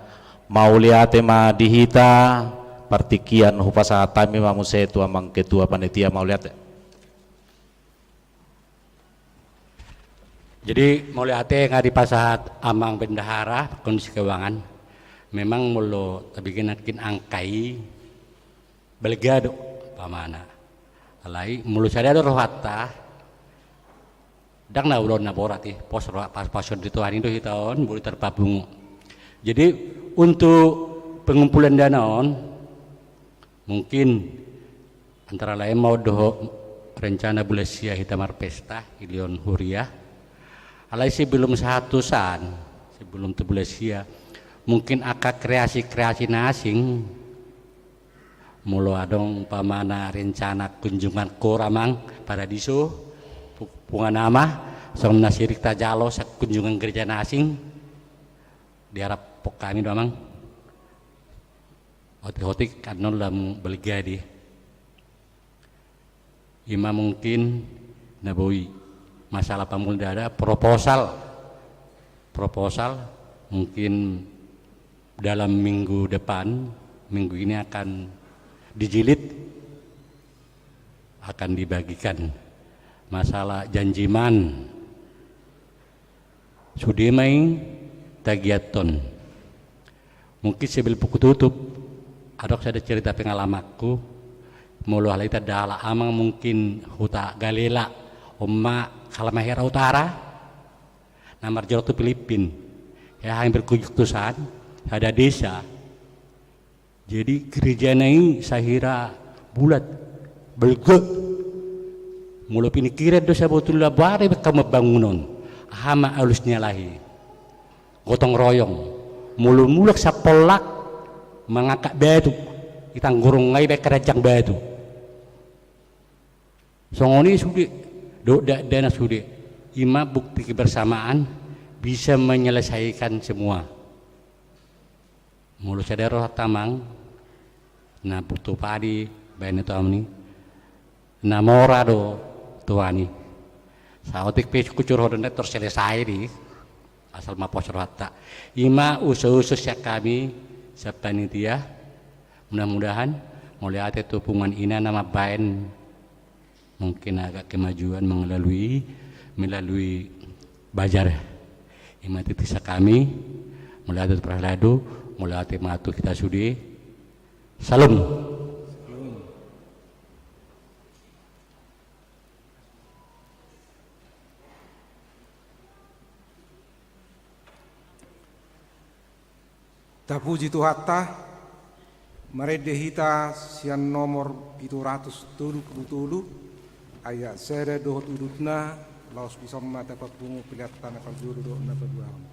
Mauliate ma di hita, partingkian hupasahat hami ma muse tu amang ketua panitia, mauliate. Jadi mauliate nga dipasahat amang bendahara kondisi keuangan. Memang molo tabege nangkin angka i balga do pamana. Alai molo sada do rohanta, ndang na ulaon na borat i, pos roha, pas, pason di Tuhan i do hita on, boi tarpapungu. Jadi untuk pengumpulan dana on, mungkin antara lain mau dohot rencana bulan sia hita marpesta, hilihon huria. Alai sebelum sahat tu san, sebelum tu bulan sia, mungkin angka kreasi-kreasi na asing, molo adong umpamana rencana kunjungan koramang paradiso, pu-, pungan ama, songon na sirik tajalo sa kunjungan gereja na asing, diharap pok kami do amang. Otik-otik annon lam balga di. Ima mungkin na boi masalah pamulda ada proposal. Proposal mungkin dalam minggu depan, minggu ini akan dijilid, akan dibagikan. Masalah janjiman, Sude ma i tagiathon. Mungkin sebelum hututup, adong sada cerita pengalamanku. Molo halak i tanda halak amang mungkin huta Galela, on ma Halmahera Utara, na marjolo tu Pilipin. Ia hami berkunjung tu san, sada desa. Jadi gerejana i sahira bulat, balga. Molo pingkiran do sabotulna, boha do baen hamu mambangun on. Aha ma alus ni halak i? Gotong royong. Molo mulak sampulak, mangangkat batu. Itanggurung ai baen haranjang batu. Songon i sude, dohot dakdanak sude. I ma bukti kebersamaan bisa menyelesaikan semua. Molo sada rohanta amang, na putu padi baen ni Tuhan i, na mora do Tuhan i. Saotik pe hucurhon on, ndang tor selesai di, asal ma pos rohanta. I ma usul-usul sian hami sian panitia. Mudah-mudahan mauliate tu punguan ina na mambaen mungkin agak kemajuan melalui, melalui bazar. I ma titip sian hami, mauliate tu parhalado, mauliate ma tu hita sude. Salam. Tapuji Tuhanta, marende hita sian nomor pitu ratus tolu pulu tolu, ayat sada dohot udutna, laos dison ma tapapungu pelean ta na parjolo dohot na paduahon.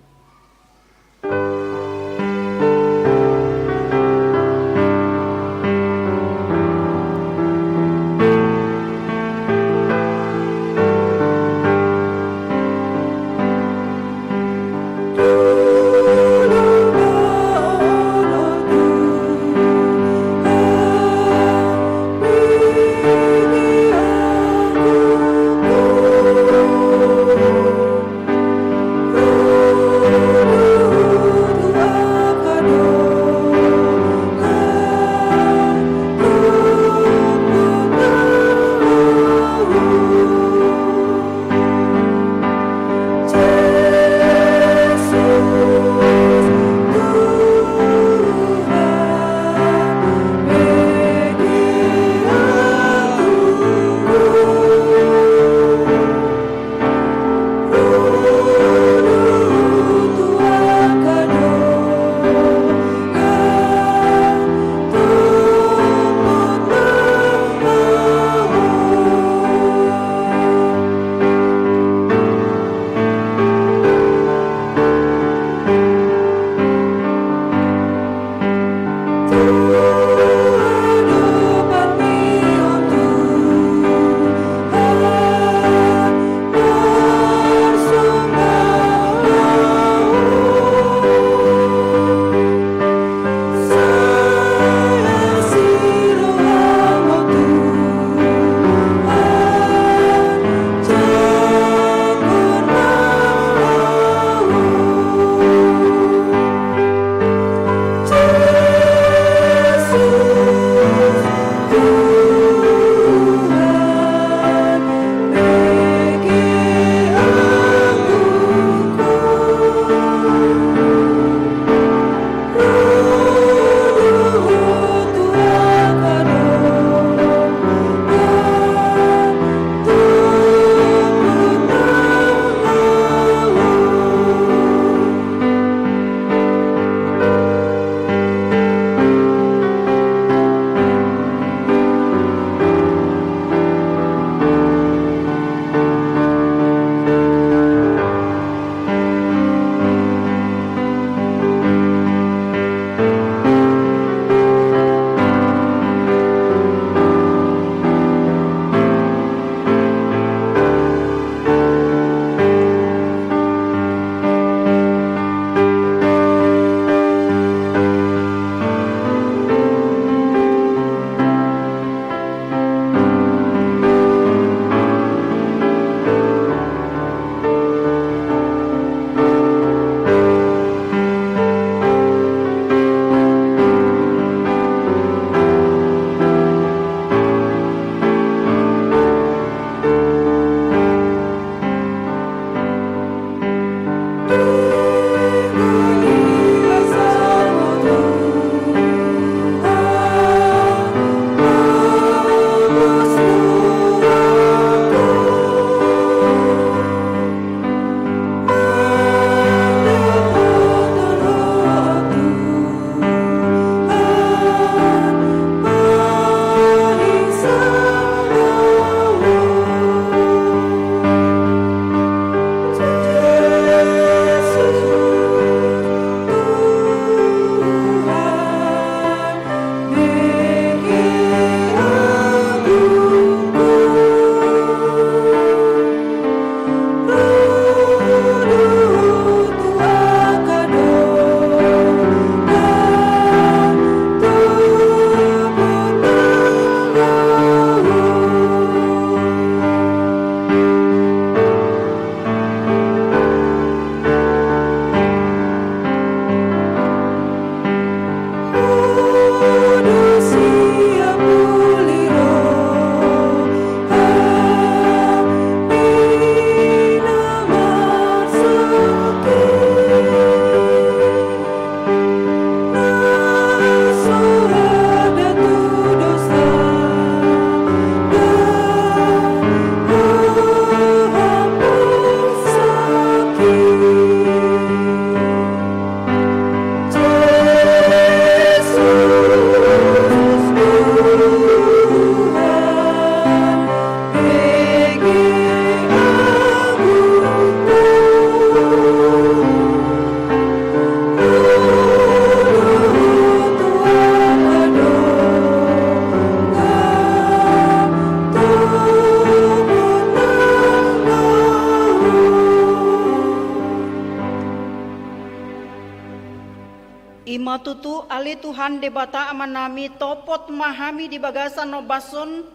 Tutu ale Tuhan Debata Amanami, topot ma hami di bagasan ombas on,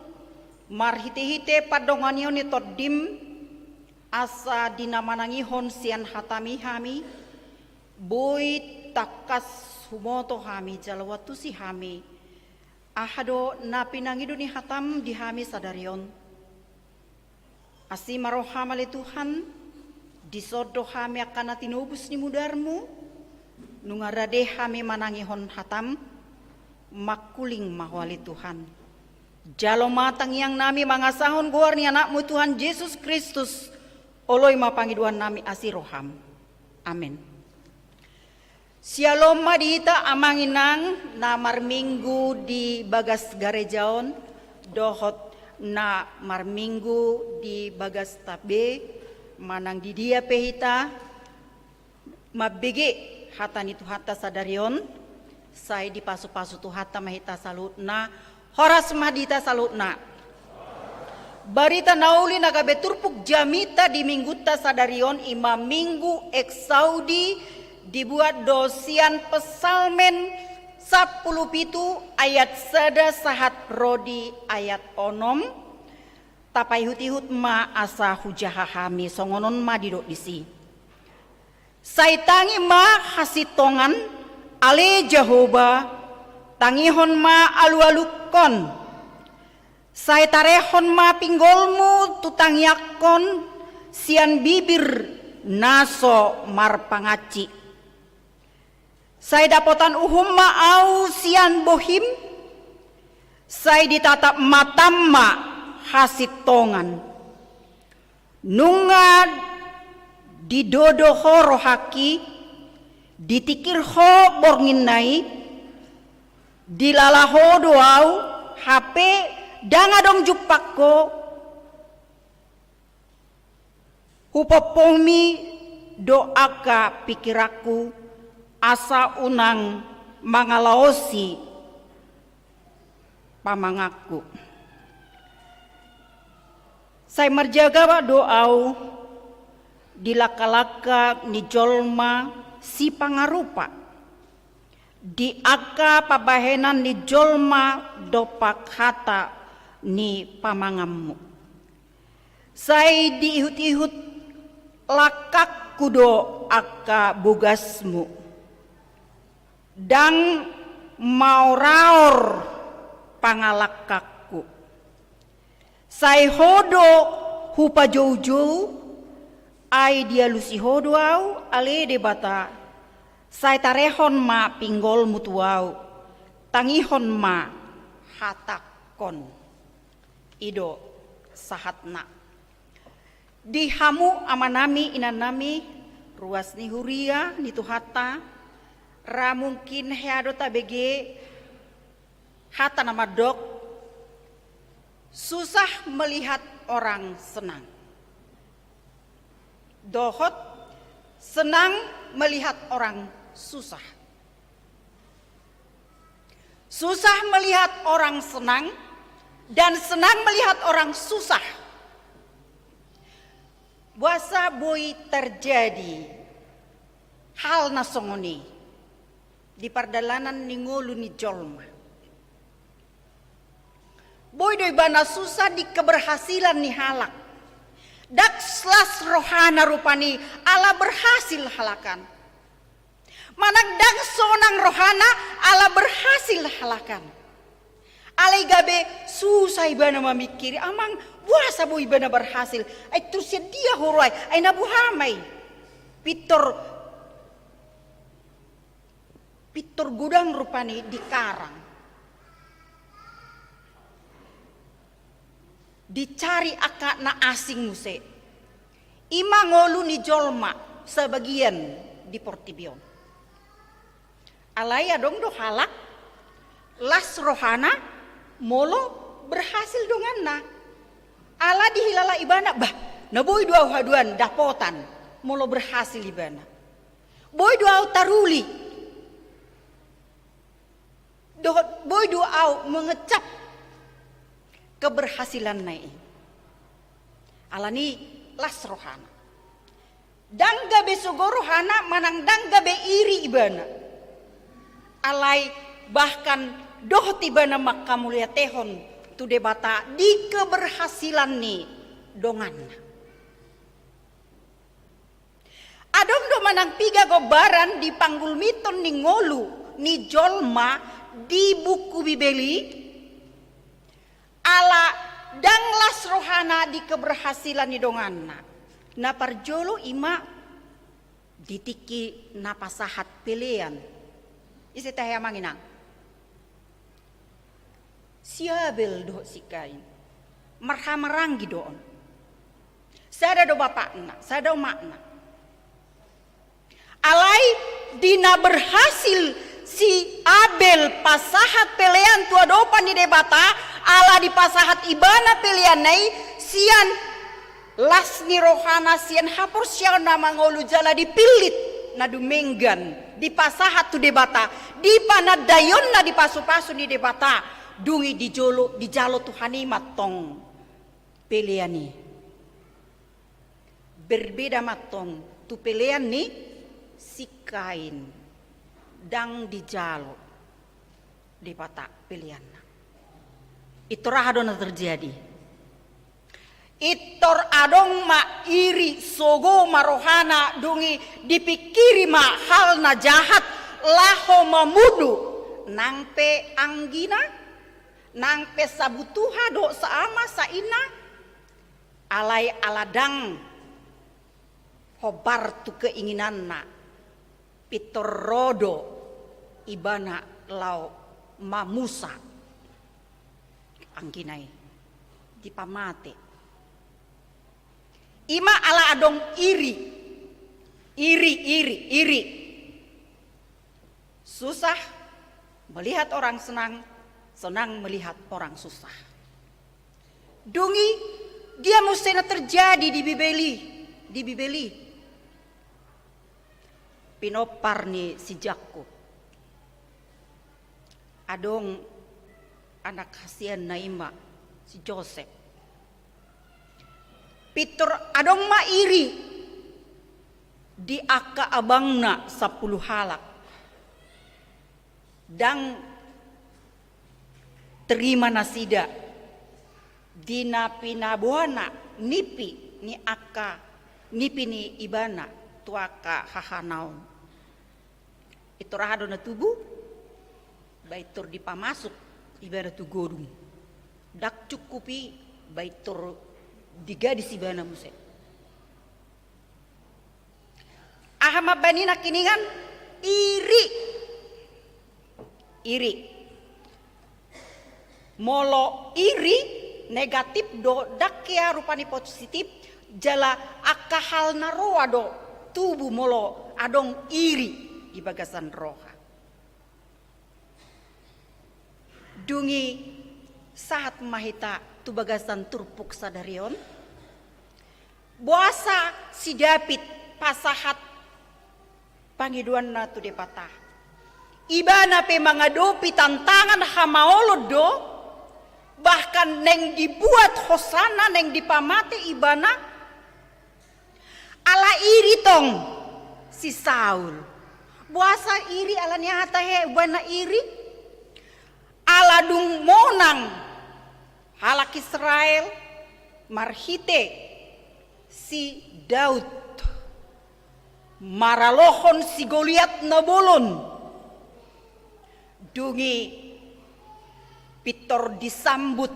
marhitehite pandonganion ni Tondim, asa di na manangihon sian hataMi hami, boi tangkas humoto hami jala huantusi hami aha do na pinangido ni hataM di hami sadari on. Asi ma rohaM ale Tuhan, dison do hami angka na tinobus ni mudarMu, nunga rade hami manangihon hataM, mangkuling ma Ho ale Tuhan. Jalo ma tangiangnami mangasahon goar ni AnakMu Tuhan Jesus Kristus, oloi ma pangidoannami asi rohaM. Amen. Syalom ma di hita amang inang na marminggu di bagas gareja on, dohot na marminggu di bagas tab be, manang di dia pe hita mambege hata ni Tuhanta sadari on, sai dipasupasu Tuhanta ma hita saluhutna. Horas ma di hita saluhutna. Barita na uli na gabe turpuk jamita di minggunta sadari on i ma Minggu Exaudi, dibuat do sian Psalmen sampulu pitu ayat sada sahat ro di ayat onom. Tapaihutihut ma asa hujaha hami, songon on ma didok disi. Sai tangi ma hasintongan, ale Jahowa, tangihon ma alualungkon. Sai tarehon ma pinggolmu tu tangiangkon sian bibir na so marpangansi. Sai dapotan uhum ma ahu sian bohim, sai ditatap matam ma hasintongan. Nunga didodo ho rohangki, ditikir ho borngin na i, dilala ho do ahu, hape ndang adong jumpang ho, hupompomi do angka pingkiranku, asa unang mangalaosi pamanganku. Sai marjaga do ahu di langkalangka ni jolma sipangarupa, di angka pambahenan ni jolma dompak hata ni pamanganmu. Sai diihutihut langkangku do angka bogasmu. Ndang maoraor pangalangkangku. Sai ho do hupajoujou, ai dialusi ho do ahu, ale Debata. Sai tarehon ma pinggolmu tu ahu, tangihon ma hatangkon. I do sahatna. Di hamu amanami, inanami, ruas ni huria ni Tuhanta, ra mungkin hea do tabege hata na mandok, susah melihat orang senang. Dohot, senang melihat orang susah. Susah melihat orang senang, dan senang melihat orang susah. Boasa boi terjadi hal na songon i di pardalanan ni ngolu ni jolma. Boi do ibana susah di keberhasilan ni halak. Ndang las rohana rupani ala berhasil halak an. Manang ndang sonang rohana ala berhasil halak an. Alai gabe susah ibana mamingkiri, amang, boasa boi ibana berhasil? Ai tu sian dia huroha i? Ai na boha ma i? Pintor, pintor godang rupani dikarang. Dicari angka na asing muse. I ma ngolu ni jolma sabagian di portibi on. Alai adong do halak las rohana molo berhasil donganna. Ala dihilala ibana, bah, na boi do ahu haduan dapotan molo berhasil ibana. Boi do ahu taruli. Dohot boi do ahu mengecap keberhasilanna i. Alani las rohana. Ndang gabe sogo rohana manang ndang gabe iri ibana. Alai bahkan dohot ibana manghamauliatehon tu Debata di keberhasilan ni donganna. Adong do manang piga gombaran di panggulmiton ni ngolu ni jolma di buku Bibel i, ala ndang las rohana di keberhasilan ni donganna. Na parjolo i ma di tingki na pasahat pelean. Ise tahe, amang inang? Si Abel dohot si Kain. Marhahamaranggi do on. Sada do bapakna, sada umakna. Alai di na berhasil si Abel pasahat pelean tu adopan ni Debata, ala dipasahat ibana peleanna i sian las ni rohana, sian haporseaonna mangolu jala dipillit na dumenggan, dipasahat tu Debata, di panandaionna, di pasupasu ni Debata, dung i di jolo, dijalo Tuhan i ma tong pelean i. Berbeda ma tong tu pelean ni si Kain, ndang dijalo Debata peleanna. Pintor aha do na terjadi? Pintor adong ma iri, sogo ma rohana, dung i dipingkiri ma hal na jahat laho mamunu nang pe anggina, nang pe sabutuha dohot saama sainna, alai ala ndang hombar tu keinginanna, pintor ro do ibana laho mamusa anggina i, dipamate. I ma ala adong iri, iri, iri, iri. Susah melihat orang senang, senang melihat orang susah. Dung i, dia muse na terjadi di Bibel i, di Bibel i? Pinompar ni si Jakkob. Adong anak hasianna i ma si Josep. Pintor adong ma iri di angka abangna sampulu halak. Ndang terima nasida di na pinaboana nipi ni angka, nipi ni ibana tu angka hahanaon. Pintor aha do na tubu? Ba pintor dipamasuk ibana tu godung. Ndang cukup i, ba pintor digadis ibana muse. Aha ma baen i nangkiningan? Iri. Iri. Molo iri, negatif do, ndang hea rupani positif, jala angka hal na roa do tubu molo adong iri di bagasan roha. Dung i sahat ma hita tu bagasan turpuk sadari on. Boasa si David pasahat pangidoanna tu Debata? Ibana pe mangadopi tantangan hamaolon do, bahkan naeng dibuat hosana, naeng dipamate ibana. Ala iri tong si Saul. Boasa iri, ala ni aha tahe ibana iri? Ala dung monang halak Israel marhite si Daud maralohon si Goliat na bolon. Dung i pintor disambut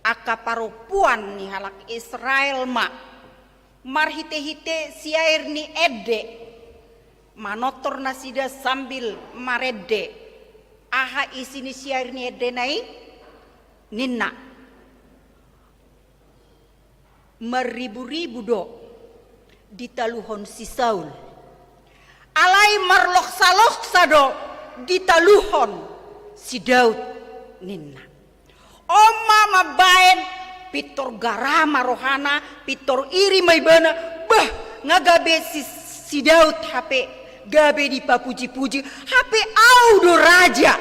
angka parompuan ni halak Israel ma marhitehite siair ni ende, manortor nasida sambil marende. Aha isi ni siair ni endena i? Ninna, marriburibu do ditaluhon si Saul, alai marloksaloksa do ditaluhon si Daud, ninna. On ma mambaen pintor gara ma rohana, pintor iri ma ibana. Bah, nga gabe si, si Daud hape gabe dipapujipuji, hape au do raja,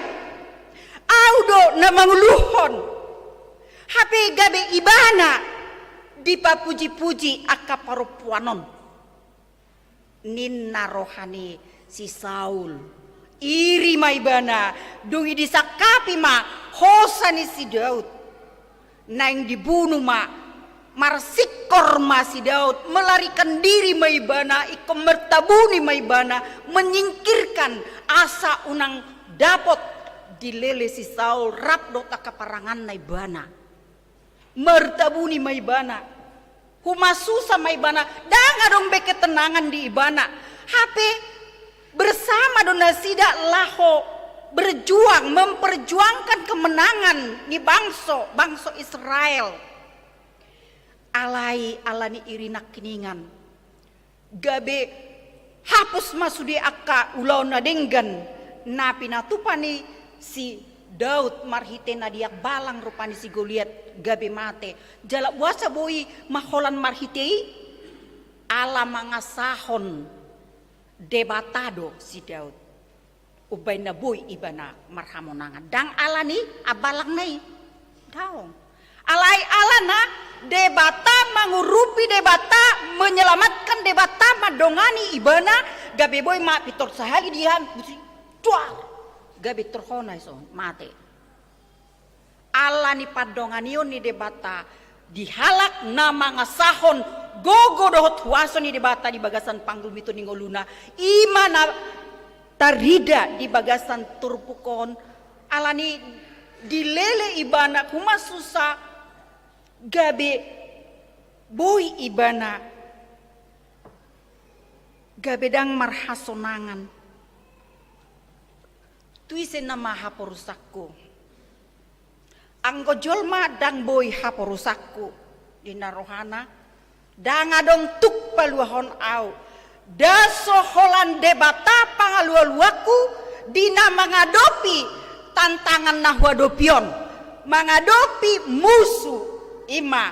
au do na manguluhon, hape gabe ibana dipapujipuji angka parompuan on, ninna roha ni si Saul. Iri ma ibana, dung i disangkapi ma hosa ni si Daud. Naeng dibunu ma, marsingkor ma si Daud, melarikan diri ma ibana, ingkon mertabuni ma ibana, menyingkirkan asa unang dapot dilele si Saul rap dohot angka paranganna ibana. Mertabuni ma ibana. Humasusa ma ibana, ndang adong be ketenangan di ibana. Hape bersama do nasida laho berjuang, memperjuangkan kemenangan ni bangso, bangso Israel. Alai ala ni iri nangkiningan, gabe hapus ma sude angka ulaon na denggan na pinatupa ni si Daud marhite na diambalang rupani si Goliat gabe mate. Jala boasa boi ma holan marhite i? Ala mangasahon Debata do si Daud. Umbaen na boi ibana marhamonangan. Ndang ala ni ambalangna i. Daong. Alai alana Debata mangurupi, Debata menyelamatkan, Debata mandongani ibana, gabe boi ma pintor sahali dihan, busi, tuar. Gabe torhona ison, mate. Ala ni pandonganion ni Debata di halak na mangasahon gogo dohot huaso ni Debata di bagasan panggumiton ni ngoluna, i ma na tarida di bagasan turpuk on, ala ni dilele ibana, humasusa, gabe boi ibana, gabe ndang marhasonangan. Tu ise nama haporusanku? Anggo jolma ndang boi haporusanku, ninna rohana, ndang adong tuk paluahon au. Nda so holan Debata pangalualuanku di na mangadopi tantangan na huadopi on, mangadopi musu, i ma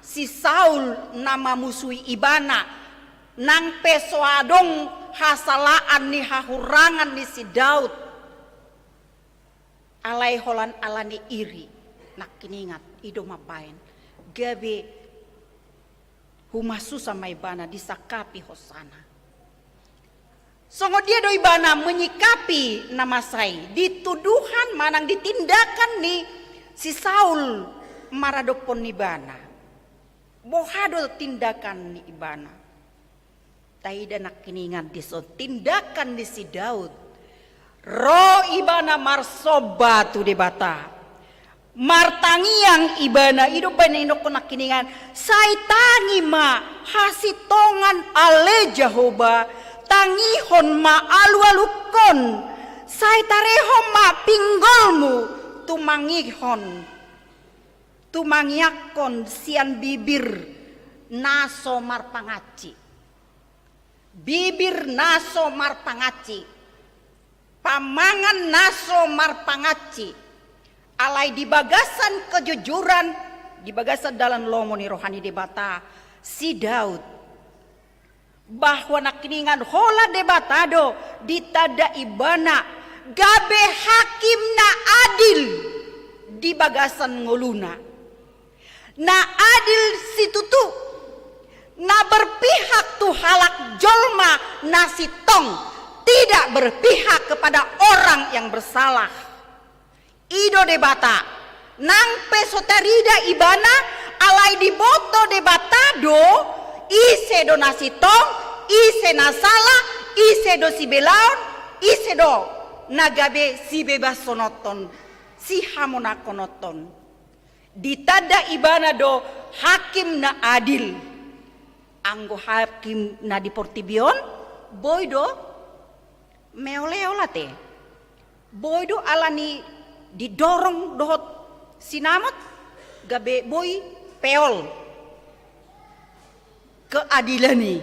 si Saul na mamusui ibana, nang pe so adong hasalaan ni hahurangan ni si Daud. Alai holan ala ni iri nangkiningan, i do mambaen gabe humasusa ma ibana disangkapi hosana. Songon dia do ibana menyikapi na masa i di tuduhan manang di tindakan ni si Saul maradophon ibana? Boha do tindakan ni ibana? Taida nangkiningan dison tindakan ni si Daud. Ro ibana marsomba tu Debata. Martangiang ibana, i do umbaen na nidok nangkiningan, sai tangi ma hasintongan ale Jahowa, tangihon ma alualungkon, sai tarehon ma pinggolmu tumangihon, tumangiangkon sian bibir na so marpangansi. Bibir na so marpangansi, pamangan na so marpangansi, alai di bagasan kejujuran, di bagasan dalan lomo ni roha ni Debata, si Daud, bahwa nangkiningan holan Debata do ditanda ibana gabe hakim na adil di bagasan ngoluna. Na adil situtu, na berpihak tu halak jolma na sintong, tidak berpihak kepada orang yang bersalah. I do Debata, nang pe so tarida ibana, alai diboto Debata do, ise do na sintong, ise na sala, ise do sibelaon, ise do na gabe sibebashononton, sihamonanghononton. Ditanda ibana do hakim na adil. Anggo hakim na di portibi on, boi do meoleol ate. Boi do ala ni didorong dohot sinamot, gabe boi peol keadilan i.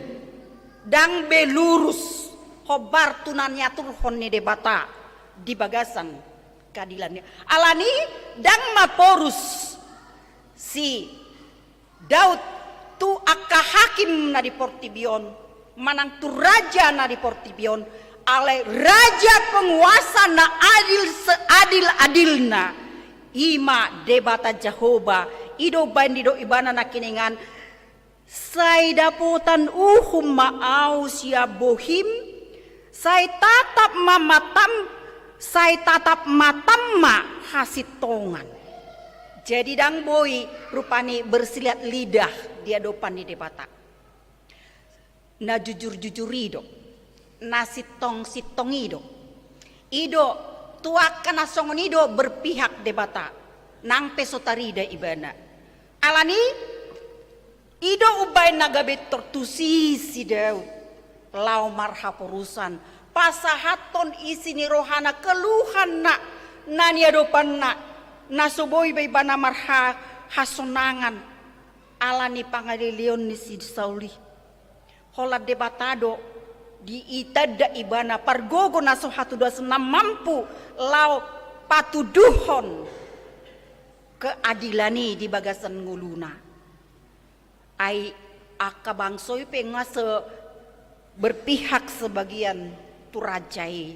Ndang be lurus hombar tu na niaturhon ni Debata di bagasan keadilan i. Ala ni ndang maporus si Daud tu angka hakim na di portibi on, manang tu raja na di portibi on, alai raja penguasa na adil seadil-adilna, i ma Debata Jahowa. I do umbaen didok ibana nangkiningan, sai dapotan uhum ma au sian bohim, Sai tatap ma matam, sai tatap matam ma hasintongan. Jadi ndang boi rupani bersilat lidah di adopan ni Debata. Na jujur-jujur i do, na sintong-sintong i do. I do, tu angka na songon i do berpihak Debata, nang pe so tarida ibana. Alani i do umbaen na gabe tortusi si Daud laho marhaporusan, pasahathon isi ni rohana, keluhanna, na niadopanna, na so boi be ibana marha-, hasonangan, ala ni pangaleleon ni si Saul i. Holan Debata do ditanda ibana pargogo na so hatudosan na mampu laho patuduhon keadilan i di bagasan ngoluna. Ai angka bangso i pe nga se-, berpihak sebagian tu raja i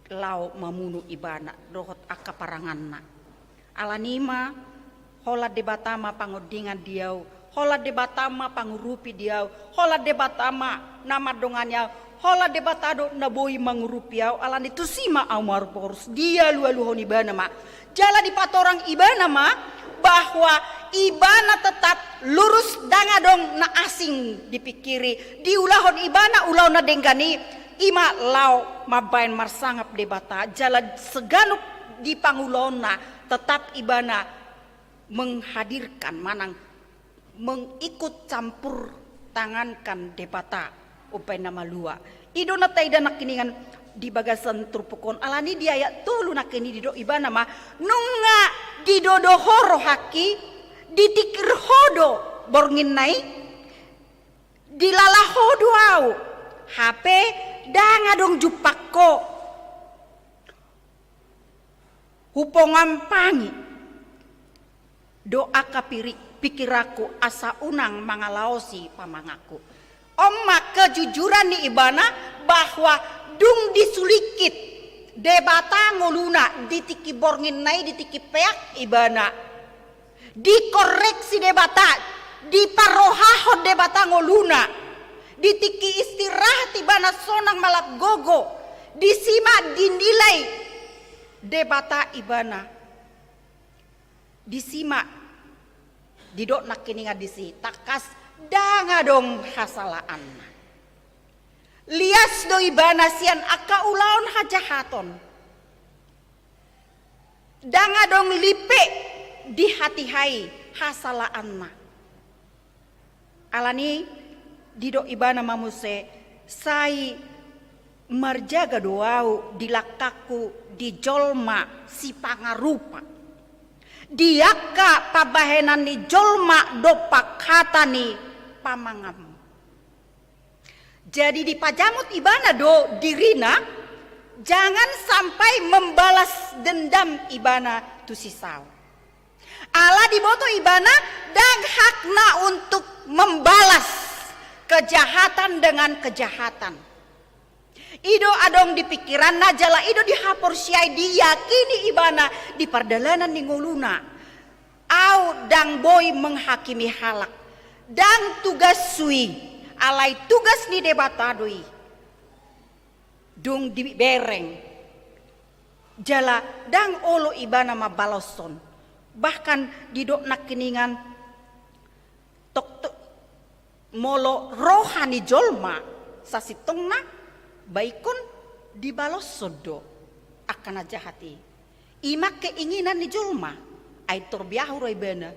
laho mamunu ibana dohot angka paranganna. Alani i ma, holan Debata ma pangondingan di ahu, holan Debata ma pangurupi di ahu, holan Debata ma na mandongani ahu, holan Debata do na boi mangurupi ahu, alani tusi ma ahu marhaporus, dialualuhon ibana ma. Jala dipatorang ibana ma bahwa ibana tetap lurus, ndang adong na asing dipikiri, diulahon ibana ulaon na denggan i, i ma laho mambaen marsangap Debata, jala seganup di pangulaonna tetap ibana menghadirkan manang mengikut campur tangankan Debata umbaen na malua. I do na taida nangkiningan di bagasan turpuk on, alani di ayat tolu nangkin i didok ibana ma, nunga didodo ho rohangki, ditikir ho do bornginna i, dilala ho do ahu, hape ndang adong jumpang ho. Hupongampangi do angka piri-, pikiranku asa unang mangalaosi pamanganku. On ma kejujuran ni ibana bahwa dung disulingkit Debata ngoluna di tingki bornginna i, di tingki peak ibana. Dikoreksi Debata, diparrohahon Debata ngoluna. Di tingki istirahat ibana sonang malap gogo, disi ma dinilai Debata ibana. Disi ma didok nangkiningan disi, tangkas ndang adong hasalaanna. Lias do ibana sian angka ulaon hajahaton. Ndang adong lipe di hatiha i hasalaanna. Alani didok ibana ma muse, sai marjaga do ahu di langkangku di jolma sipangarupa, di angka pambahenan ni jolma dompak hata ni pamanganmu. Jadi dipajamot ibana do dirina, jangan sampai membalas dendam ibana tu si Saul. Ala diboto ibana ndang hakna untuk membalas kejahatan dengan kejahatan. I do adong di pikiranna jala i do dihaporseai, diyakini ibana di pardalanan ni ngoluna. Ahu ndang boi menghakimi halak, ndang tugashu i, alai tugas ni Debata do i. Dung dibereng jala ndang olo ibana mambaloshon. Bahkan didok nangkiningan, toktok molo roha ni jolma sasintongna, baikon dibaloshon do angka na jahat i. I ma keinginan ni jolma, ai tor biahu ro ibana,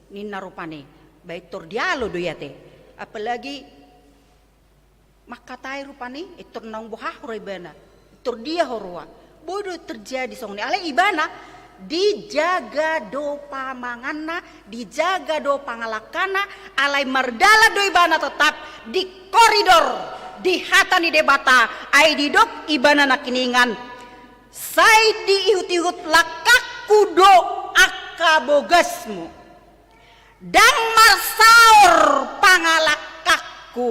ninna rupani, baik tor dialo do i ate. Apalagi mangkatai rupani, i tor naung boha ho ro ibana, i tor dia ho roa. Boi do terjadi songon i, alai ibana dijaga do pamanganna, dijaga do pangalangkana, alai mardalan do ibana tetap di koridor, di hata ni Debata, ai didok ibana nangkiningan, sai diihutihut langkangku do angka bogasmu. Ndang marsaor pangalangkangku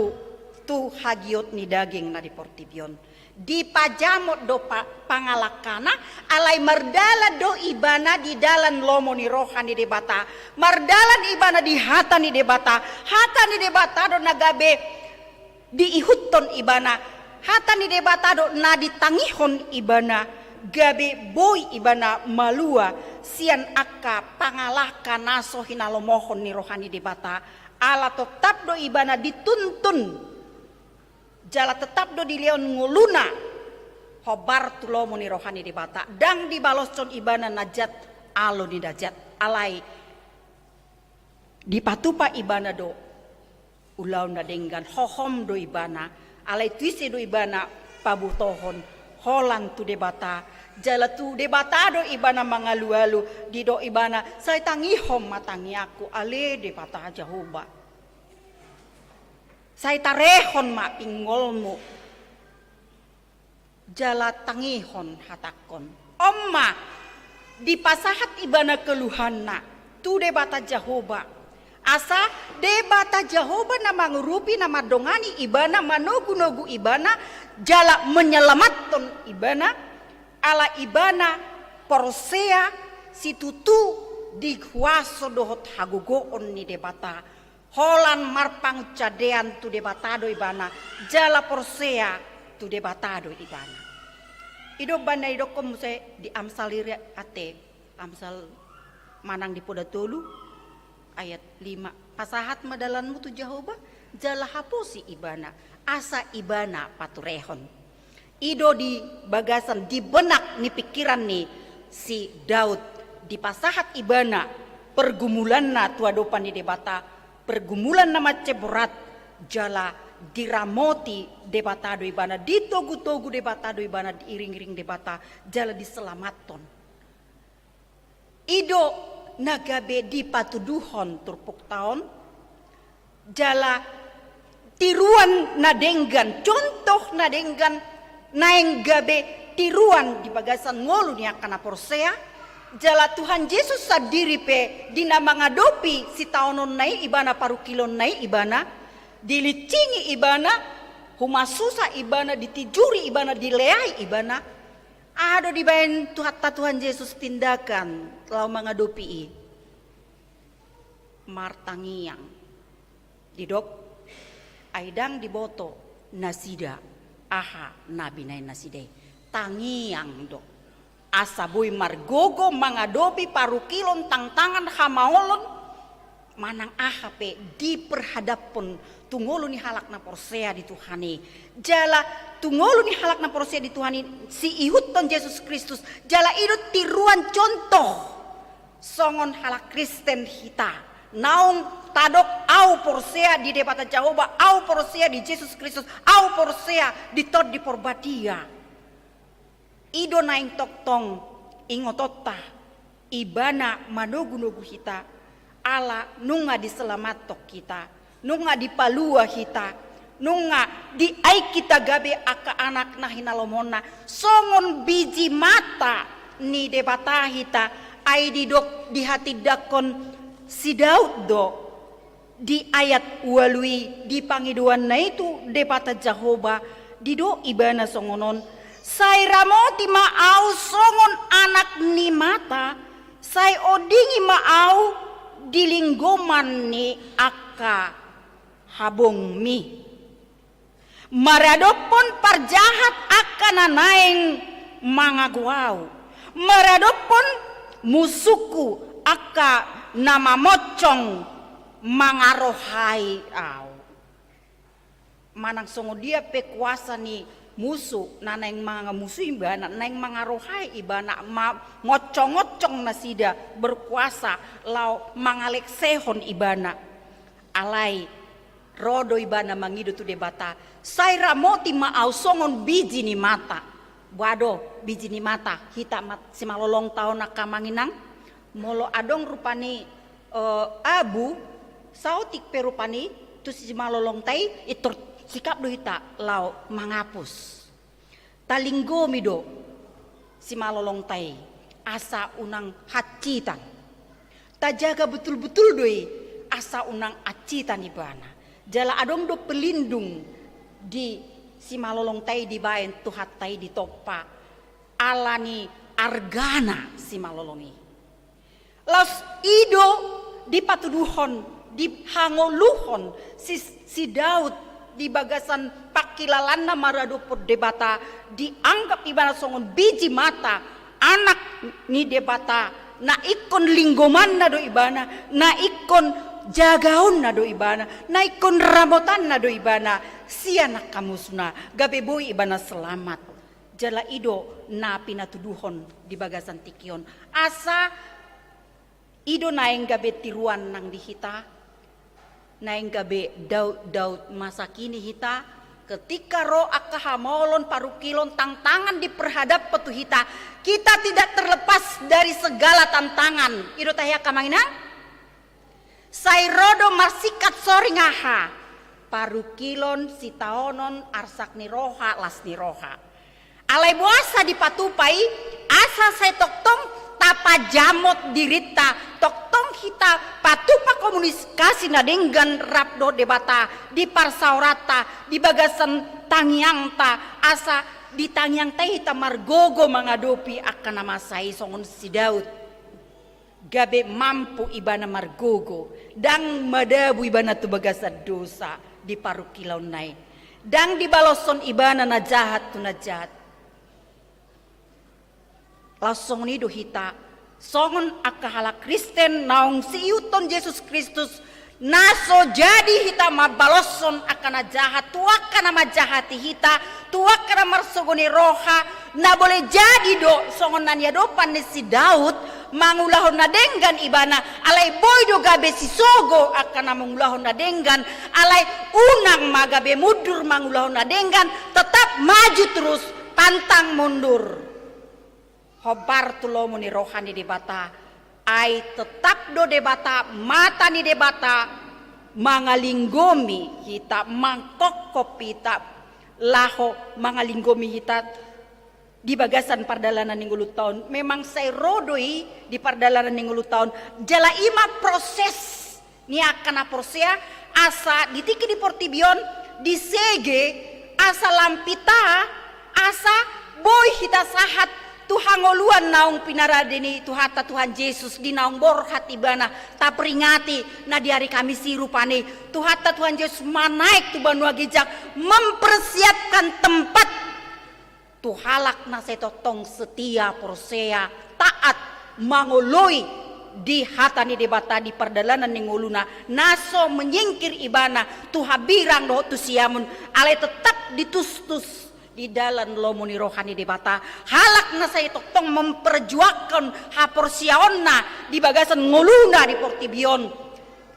tu hagiot ni daging na di portibi on. Dipajamot do pa-, pangalangkana, alai mardalan do ibana di dalan lomo ni roha ni Debata. Mardalan ibana di hata ni Debata. Hata ni Debata do na gabe diihuthon ibana. Hata ni Debata do na ditangihon ibana, gabe boi ibana malua sian angka pangalangka na so hinalomohon ni roha ni Debata, ala totap do ibana dituntun, jala totap do dilehon ngoluna hombar tu lomo ni roha ni Debata, ndang dibaloshon ibana na jat alo ni na jat. Alai dipatupa ibana do ulaon na denggan, hohom do ibana, alai tu ise do ibana pabotohon? Holan tu Debata. Jala tu Debata do ibana mangalualu, didok ibana, sai tangihon ma tangiangku ale Debata Jahowa. Sai tarehon ma pinggolmu. Jala tangihon hatangkon. On ma, dipasahat ibana keluhanna tu Debata Jahowa. Asa Debata Jahowa na mangurupi, na mandongani ibana, manogunogu ibana, jala menyelamathon ibana, ala ibana porsea situtu di huaso dohot hagogoon ni Debata. Holan marpangunsandean tu Debata do ibana, jala porsea tu Debata do ibana. I do umbahen na didokkon muse di Amsal i ate, Amsal manang di Poda tolu ayat lima. Pasahat ma dalanmu tu Jahowa, jala haposi ibana, asa ibana paturehon. I do di bagasan, di benak ni pikiran ni si Daud, dipasahat ibana pergumulanna tu adopan ni Debata, pergumulan na mansai borat, jala diramoti Debata do ibana, ditogutogu Debata do ibana, diiringiring Debata, jala diselamathon. I do na gabe dipatuduhon turpukta on, jala tiruan na denggan, contoh na denggan, naeng gabe tiruan di bagasan ngolu ni angka na porsea, jala Tuhan Jesus sandiri pe di na mangadopi sitaononna i ibana, parungkilonna i ibana, dilinsingi ibana, humasusa ibana, ditijuri ibana, dileai ibana, aha do dibaen Tuhanta Tuhan Jesus tindakan laho mangadopi i? Martangiang. Didok, ai ndang diboto nasida aha na binaen nasida i. Tangiang do. Asa boi margogo mangadopi parungkilon, tantangan, hamaolon, manang aha pe diperhadaphon tu ngolu ni halak na porsea di Tuhan i. Jala tu ngolu ni halak na porsea di Tuhan i siihuthon Jesus Kristus. Jala i do tiruan contoh songon halak Kristen hita. Naung tadok, au porsea di Debata Jahowa, au porsea di Jesus Kristus, au porsea di Tondi Parbadia. I do naeng tongtong ingotonta, ibana manogunogu hita, ala nunga diselamathon hita, nunga dipalua hita, nunga diain hita gabe angka anak na hinalomohonna, songon biji mata ni Debata hita, ai didok, dihatindangkon si Daud do. Di ayat ualu i, di pangidoanna i tu Debata Jahowa, didok ibana songon on, sai ramoti ma au songon anak ni mata, sai ondingi ma au di linggoman ni angka habongmi. Maradophon parjahat angka na naeng mangago au, maradophon musungku angka na mamoncong mangarohai au. Manang songon dia pe kuasa ni musu na naeng mangamusui ibana, naeng mangarohai ibana, ma-, moncongoncong nasida berkuasa laho mangalengsehon ibana. Alai ro do ibana mangido tu Debata, sai ramoti ma au songon biji ni mata. Boha do biji ni mata? Hita ma simalolongta on angka amang inang, molo adong rupani, eh, abu, saotik pe rupani tu simalolongta i, intor sikap do hita laho mangapus. Talinggomi do simalolongta i asa unang hansitan. Tajaga betul-betul do i asa unang hansitan ibana. Jala adong do pelindung di simalolongta i dibaen Tuhanta i, ditompa ala ni argana simalolong i. Laos i do dipatuduhon, dihangoluhon si, si Daud di bagasan pangkilalaanna maradophon Debata, dianggap ibana songon biji mata, anak ni Debata, na ingkon linggomanna do ibana, na ingkon jagaonna do ibana, na ingkon ramotanna do ibana sian angka musuna, gabe boi ibana selamat. Jala i do na pinatuduhon di bagasan tingki on. Asa i do naeng gabe tiruan nang di hita, naeng gabe daut-daut masa kini hita, ketika ro angka hamaolon, parungkilon, tantangan diperhadaphon tu hita, kita tidak terlepas dari segala tantangan. I do tahe angka amang inang? Sai ro do marsingkat soring aha? Parungkilon, sitaonon, arsak ni roha, las ni roha. Alai boasa dipatupa i? Asa sai tongtong tapajamot dirinta, tongtong hita patupa komunikasi na denggan rap dohot Debata di parsaoranta, di bagasan tangiangta, asa di tangiangta i hita margogo mangadopi angka na masa i songon si Daud. Gabe mampu ibana margogo, ndang madabu ibana tu bagasan dosa di parungkilonna i. Ndang dibaloshon ibana na jahat tu na jahat. Laos songon i do hita, songon angka halak Kristen naung siihuthon Jesus Kristus, na so jadi hita mambaloshon angka na jahat tu angka na manjahati hita, tu angka na marsogo ni roha. Na bole jadi do songon na niadopan ni si Daud, mangulahon na denggan ibana, alai boi do gabe sisogo angka na mangulahon na denggan, alai unang ma gabe mundur mangulahon na denggan, tetap maju terus, pantang mundur. Hombar tu lomo ni roha ni Debata, ai tetap do Debata, mata ni Debata, mangalinggomi hita, mangkophop hita, laho mangalinggomi hita di bagasan pardalanan ni ngolunta on. Memang sai ro do i di pardalanan ni ngolunta on, jala i ma proses ni angka na porsea, asa di tingki di portibi on disege, asa lam hita, asa boi hita sahat tu hangoluan naung pinarade ni Tuhanta Tuhan Jesus di naung borhat ibana. Taperingati na di ari Kamis i rupani Tuhanta Tuhan Jesus manaek tu banua ginjang, mempersiapkan tempat tu halak na sai tongtong setia, porsea, taat, mangoloi di hata ni Debata di pardalanan ni ngoluna, na so menyingkir ibana tu hambirang dohot tu siamun, alai tetap ditustus di dalan lomo ni roha ni Debata. Halak na sai tongtong memperjuangkon haporseaonna di bagasan ngoluna di portibi on,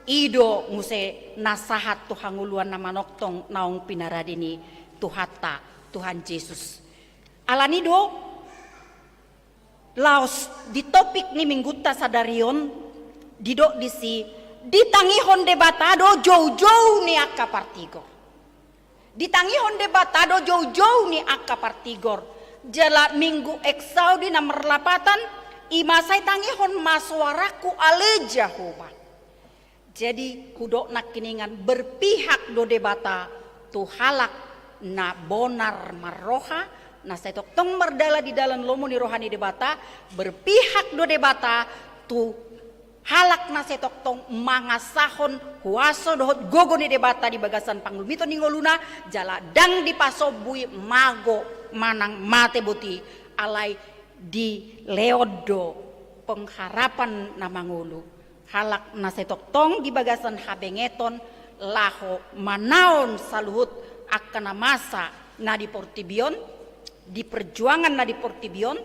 i do muse na sahat tu hangoluan na manongtong naung pinarade ni Tuhanta Tuhan Jesus. Alani do, laos di topik ni minggunta sadari on, didok disi, ditangihon Debata do joujou ni angka partigor. Ditangihon Debata do joujou ni angka partigor. Jala minggu Exaudi na marlapatan, i ma sai tangihon ma soarangku ale Jahowa. Jadi, hudok nangkiningan, berpihak do Debata tu halak na bonar marroha, na sai tongtong mardalan di dalan lomo ni roha ni Debata, berpihak do Debata tu halak na sai tongtong mangasahon huaso dohot gogo ni Debata di bagasan pangumiton ni ngoluna, jala ndang dipasombui mago manang mate boti, alai dilehon do pengharapan na mangolu. Halak na sai tongtong di bagasan habengeton laho manaon saluhut angka na masa na di portibi on, di perjuangan na di portibi on,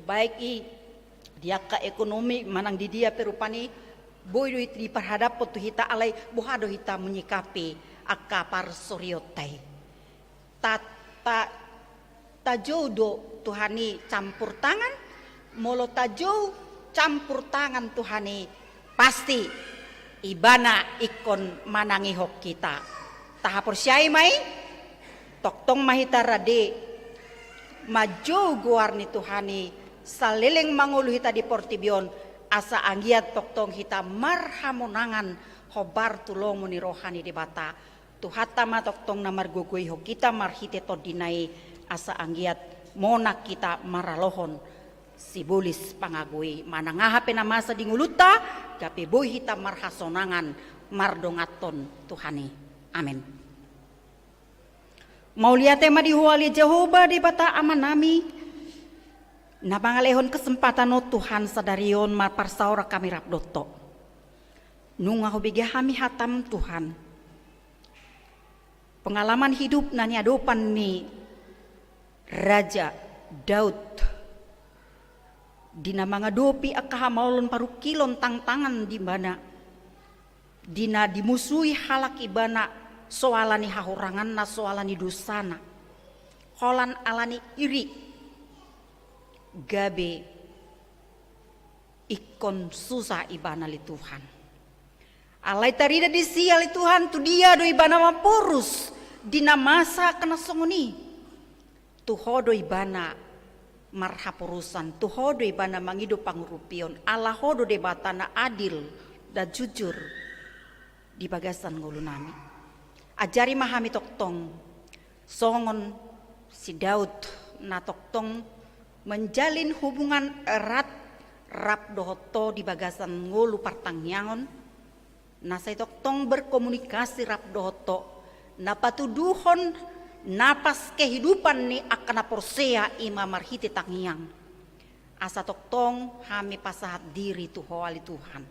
baik i di angka ekonomi manang di dia pe rupani, boi do i diparhadaphon tu hita, alai boha do hita menyikapi angka parsorionta i. Ta, ta, tajou do Tuhan i campur tangan, molo tajou campur tangan Tuhan i, pasti Ibana ingkon manangihon hita. Tahaporseai ma i, tongtong ma hita rade manjou goar ni Tuhan i, saleleng mangolu hita di portibi on, asa anggiat tongtong hita marhamonangan hombar tu lomo ni roha ni Debata. Tuhanta ma tongtong na margogoihon hita marhite tondina i, asa anggiat monang hita maralohon sibolis pangago i manang aha pe na masa di ngolunta, gabe boi hita marhasonangan mardonganhon Tuhan i. Amen. Mauliate ma di Ho ale Jahowa Debata Amanami, na mangalehon kesempatan on Tuhan sadari on marparsaoran hami rap dohot Ho. Nunga hubege hami hataM Tuhan. Pengalaman hidup na niadopan ni Raja Daud di na mangadopi angka hamaolon parungkilon tantangan di ibana, di na dimusui halak ibana soal ni hahuranganna, soal ni dosana, holan ala ni iri gabe ingkon susah ibana ale Tuhan. Alai tarida disi ale Tuhan, tu Dia do ibana mamporus di na masa angka na songon i. Tu Ho do ibana marhaporusan, tu Ho do ibana mangido pangurupion, ala Ho do Debata na adil, na jujur di bagasan ngolunami. Ajari ma hami tongtong songon si Daud na tongtong menjalin hubungan erat rap dohot Ho di bagasan ngolu partangiangon, na sai tongtong berkomunikasi rap dohot Ho, na patuduhon napas kehidupan ni angka na porsea i ma marhite tangiang. Asa tongtong hami pasahat diri tu Ho ale Tuhan.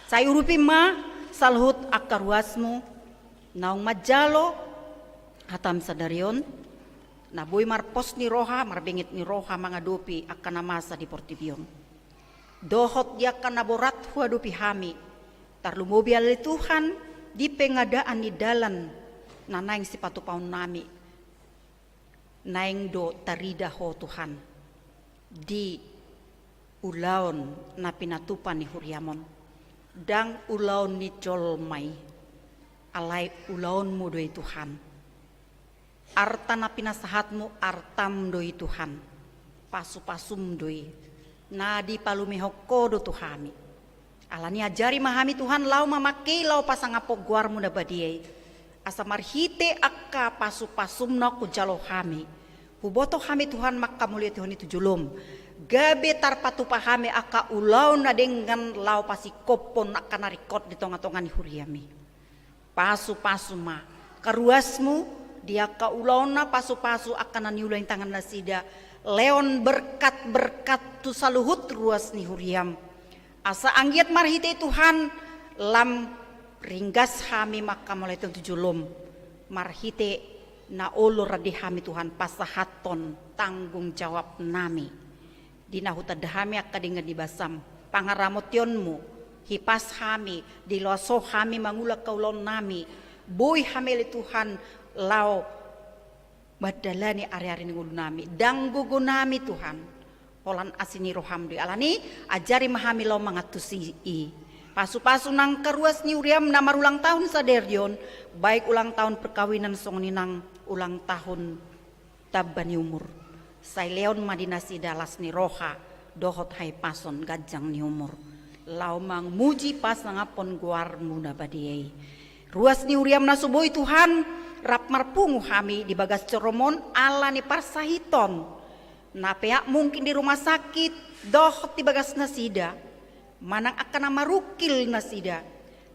Sai urupi ma saluhut angka ruasMu naung manjalo hataM sadari on, na boi marpos ni roha, marbenget ni roha mangadopi angka na masa di portibi on. Dohot di angka na borat huadopi hami, tarlumobi ale Tuhan di pengadaan ni dalan na naeng sipatupaonnami. Naeng do tarida Ho Tuhan di ulaon na pinatupa ni huriaM on. Ndang ulaon ni jolma i, alai ulaonMu do i Tuhan. Arta na pinasahatMu artaM do i Tuhan. PasupasuM do i na dipalumehon Ho do tu hami. Alani ajari ma hami Tuhan laho mamangke i laho pasangaphon goarMu na badia i. Asa marhite angka pasupasuM na hujalo hami, huboto hami Tuhan manghamauliatehon i tu joloM. Gabe tarpatupa hami angka ulaon na denggan laho pasingkophon angka na ringkot di tongatonga ni huriaM i. Pasupasu ma angka ruasMu di angka ulaonna, pasupasu angka na niula ni tangannasida. Lehon berkat-berkat tu saluhut ruas ni huriaM. Asa anggiat marhite i Tuhan lam ringgas hami manghamauliatehon tu joloM. Marhite na olo rade hami Tuhan pasahathon tanggung jawabnami di na hutanda hami angka denggan ni basaM, pangaramotionMu, hipas hami, diloas Ho hami mangula angka ulaonnami, boi hami ale Tuhan laho mandalani ariari ni ngolunami, ndang gogonami Tuhan, holan asi ni rohaM do i. Alani ajari ma hami laho mangantusi i. Pasupasu nang angka ruas ni huriaM na marulang tahun sadari on, baik ulang tahun perkawinan songon i nang ulang tahun tamba ni umur. Sai lehon ma di nasida las ni roha dohot hahipason ganjang ni umur laho mamuji pasangaphon goarMu na badia i. Ruas ni huriaM na so boi Tuhan, rap marpungu hami di bagas joroM on ala ni parsahiton na peak mungkin di rumah sakit dohot di bagas nasida, manang angka na marungkil nasida,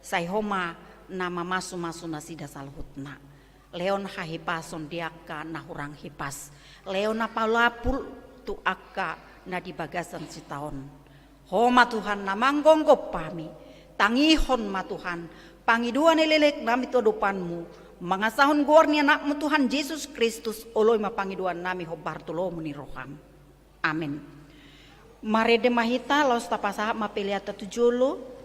sai Ho ma na mamasumasu nasida saluhutna. Lehon hahipason di angka na hurang hipas. Lehon na palapul tu angka na di bagasan sitaon. Ho ma Tuhan na manggoggop hami. Tangihon ma Tuhan pangidoan ni leleknami tu adopanMu, mangasahon goar ni AnakMu Tuhan Jesus Kristus. Oloi ma pangidoannami hombar tu lomo ni rohaM. Amen. Marende ma hita, laos tapasahat ma peleanta tu jolo.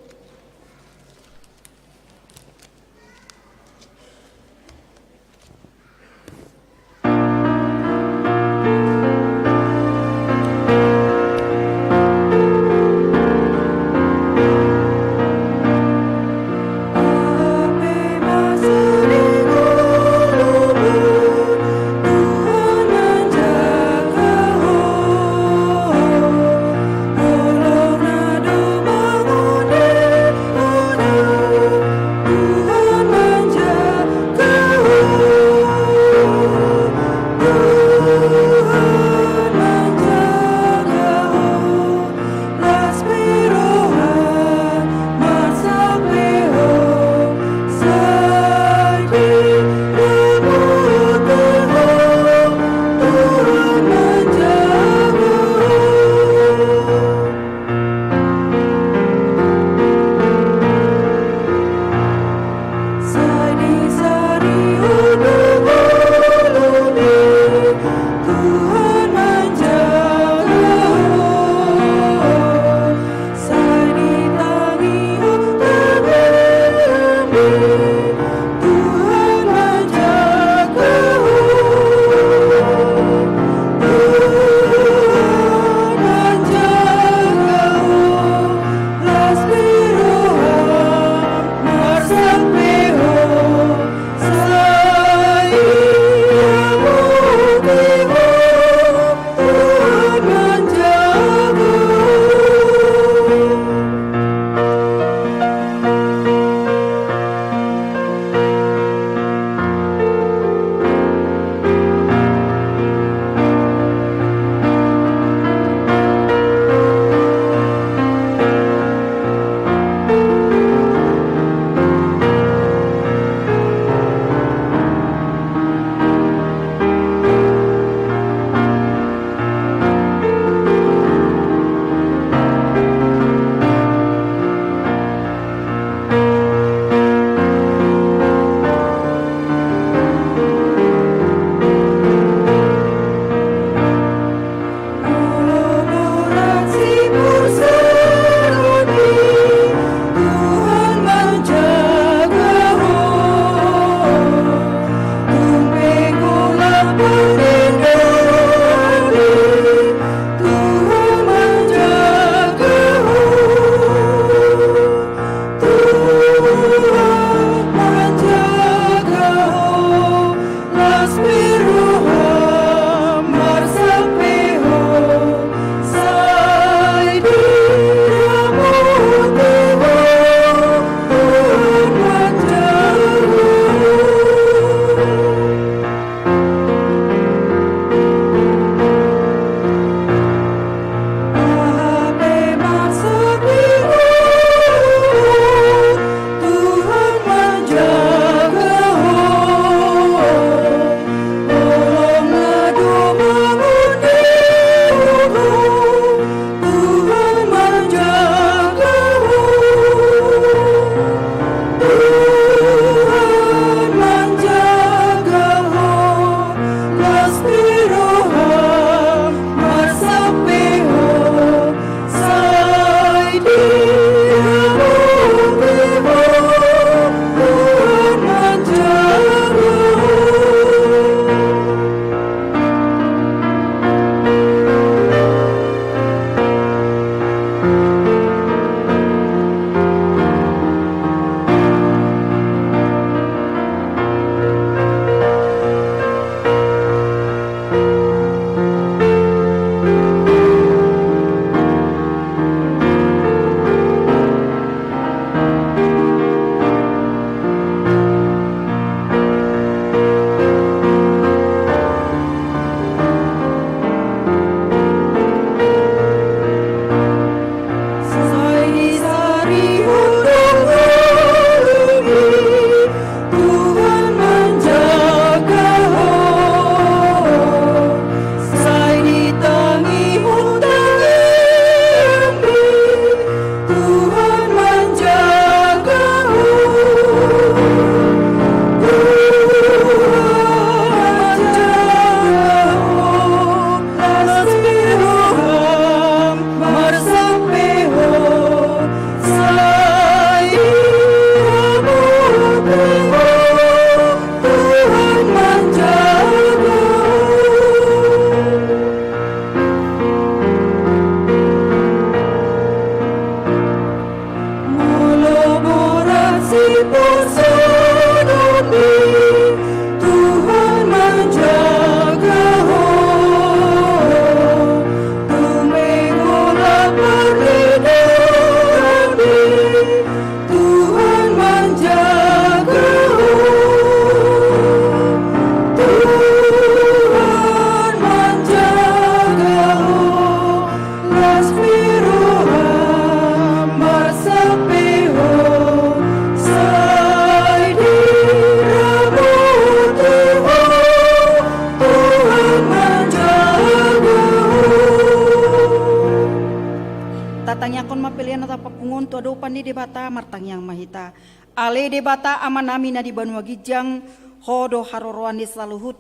Tu adopan ni Debata martangiang ma hita. Ale Debata Amanami na di banua ginjang, Ho do haroroan ni saluhut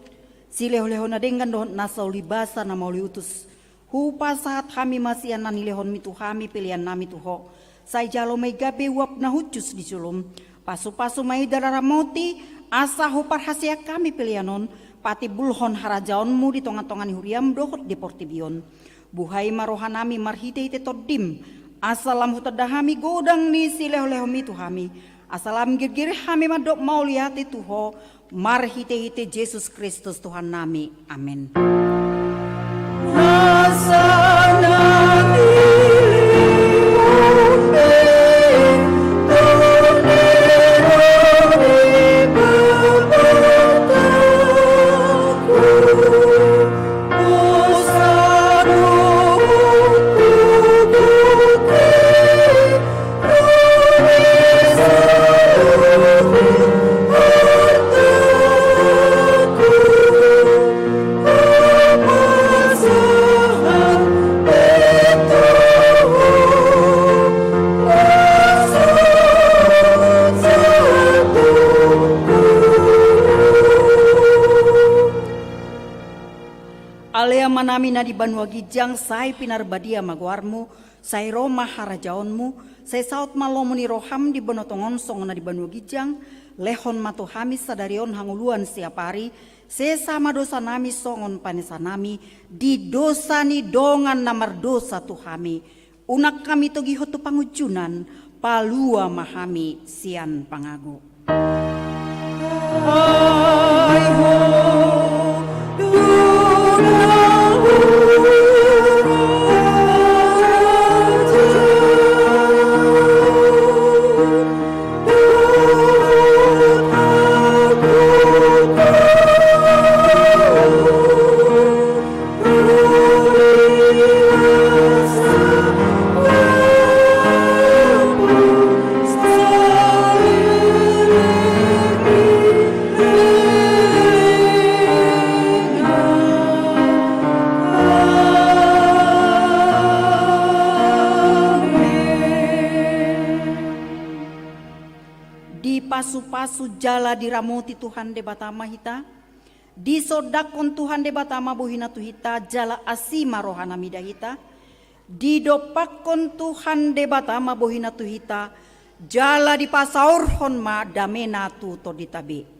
silehonlehon na denggan dohot na sauli basa na mauli utus. Hupasahat hami ma sian na nilehonMi tu hami peleannami tu Ho. Sai jalo ma i gabe uap na hushus di jolom. Pasupasu ma i jala ramoti, asa huparhaseang hami pelean on patimbulhon harajaonMu di tongatonga ni huriaM dohot di portibi on. Buhai ma rohanami marhitehite TondiM, asa lam hutanda hami godang ni silehonlehonMi tu hami, asa lam girgir hami mandok mauliate tu Ho, marhitehite Jesus Kristus Tuhannami. Amen. Ale Amanami na di banua ginjang, sai pinarbadia ma goarMu, sai ro ma harajaonMu, sai saut ma lomo ni rohaM di banua tonga on songon na di banua ginjang. Lehon ma tu hami sadari on hangoluan siapari, sesa ma dosanami songon panesanami di dosa ni dongan na mardosa tu hami. Unang hami togihon tu pangunjunan, palua ma hami sian pangago. Dipasupasu jala diramoti Tuhan Debata ma hita. Disondangkon Tuhan Debata ma bohiNa tu hita, jala asi ma rohaNa mida hita. Didompakkon Tuhan Debata ma bohiNa tu hita, jala dipasaorhon ma dameNa tu tondinta be.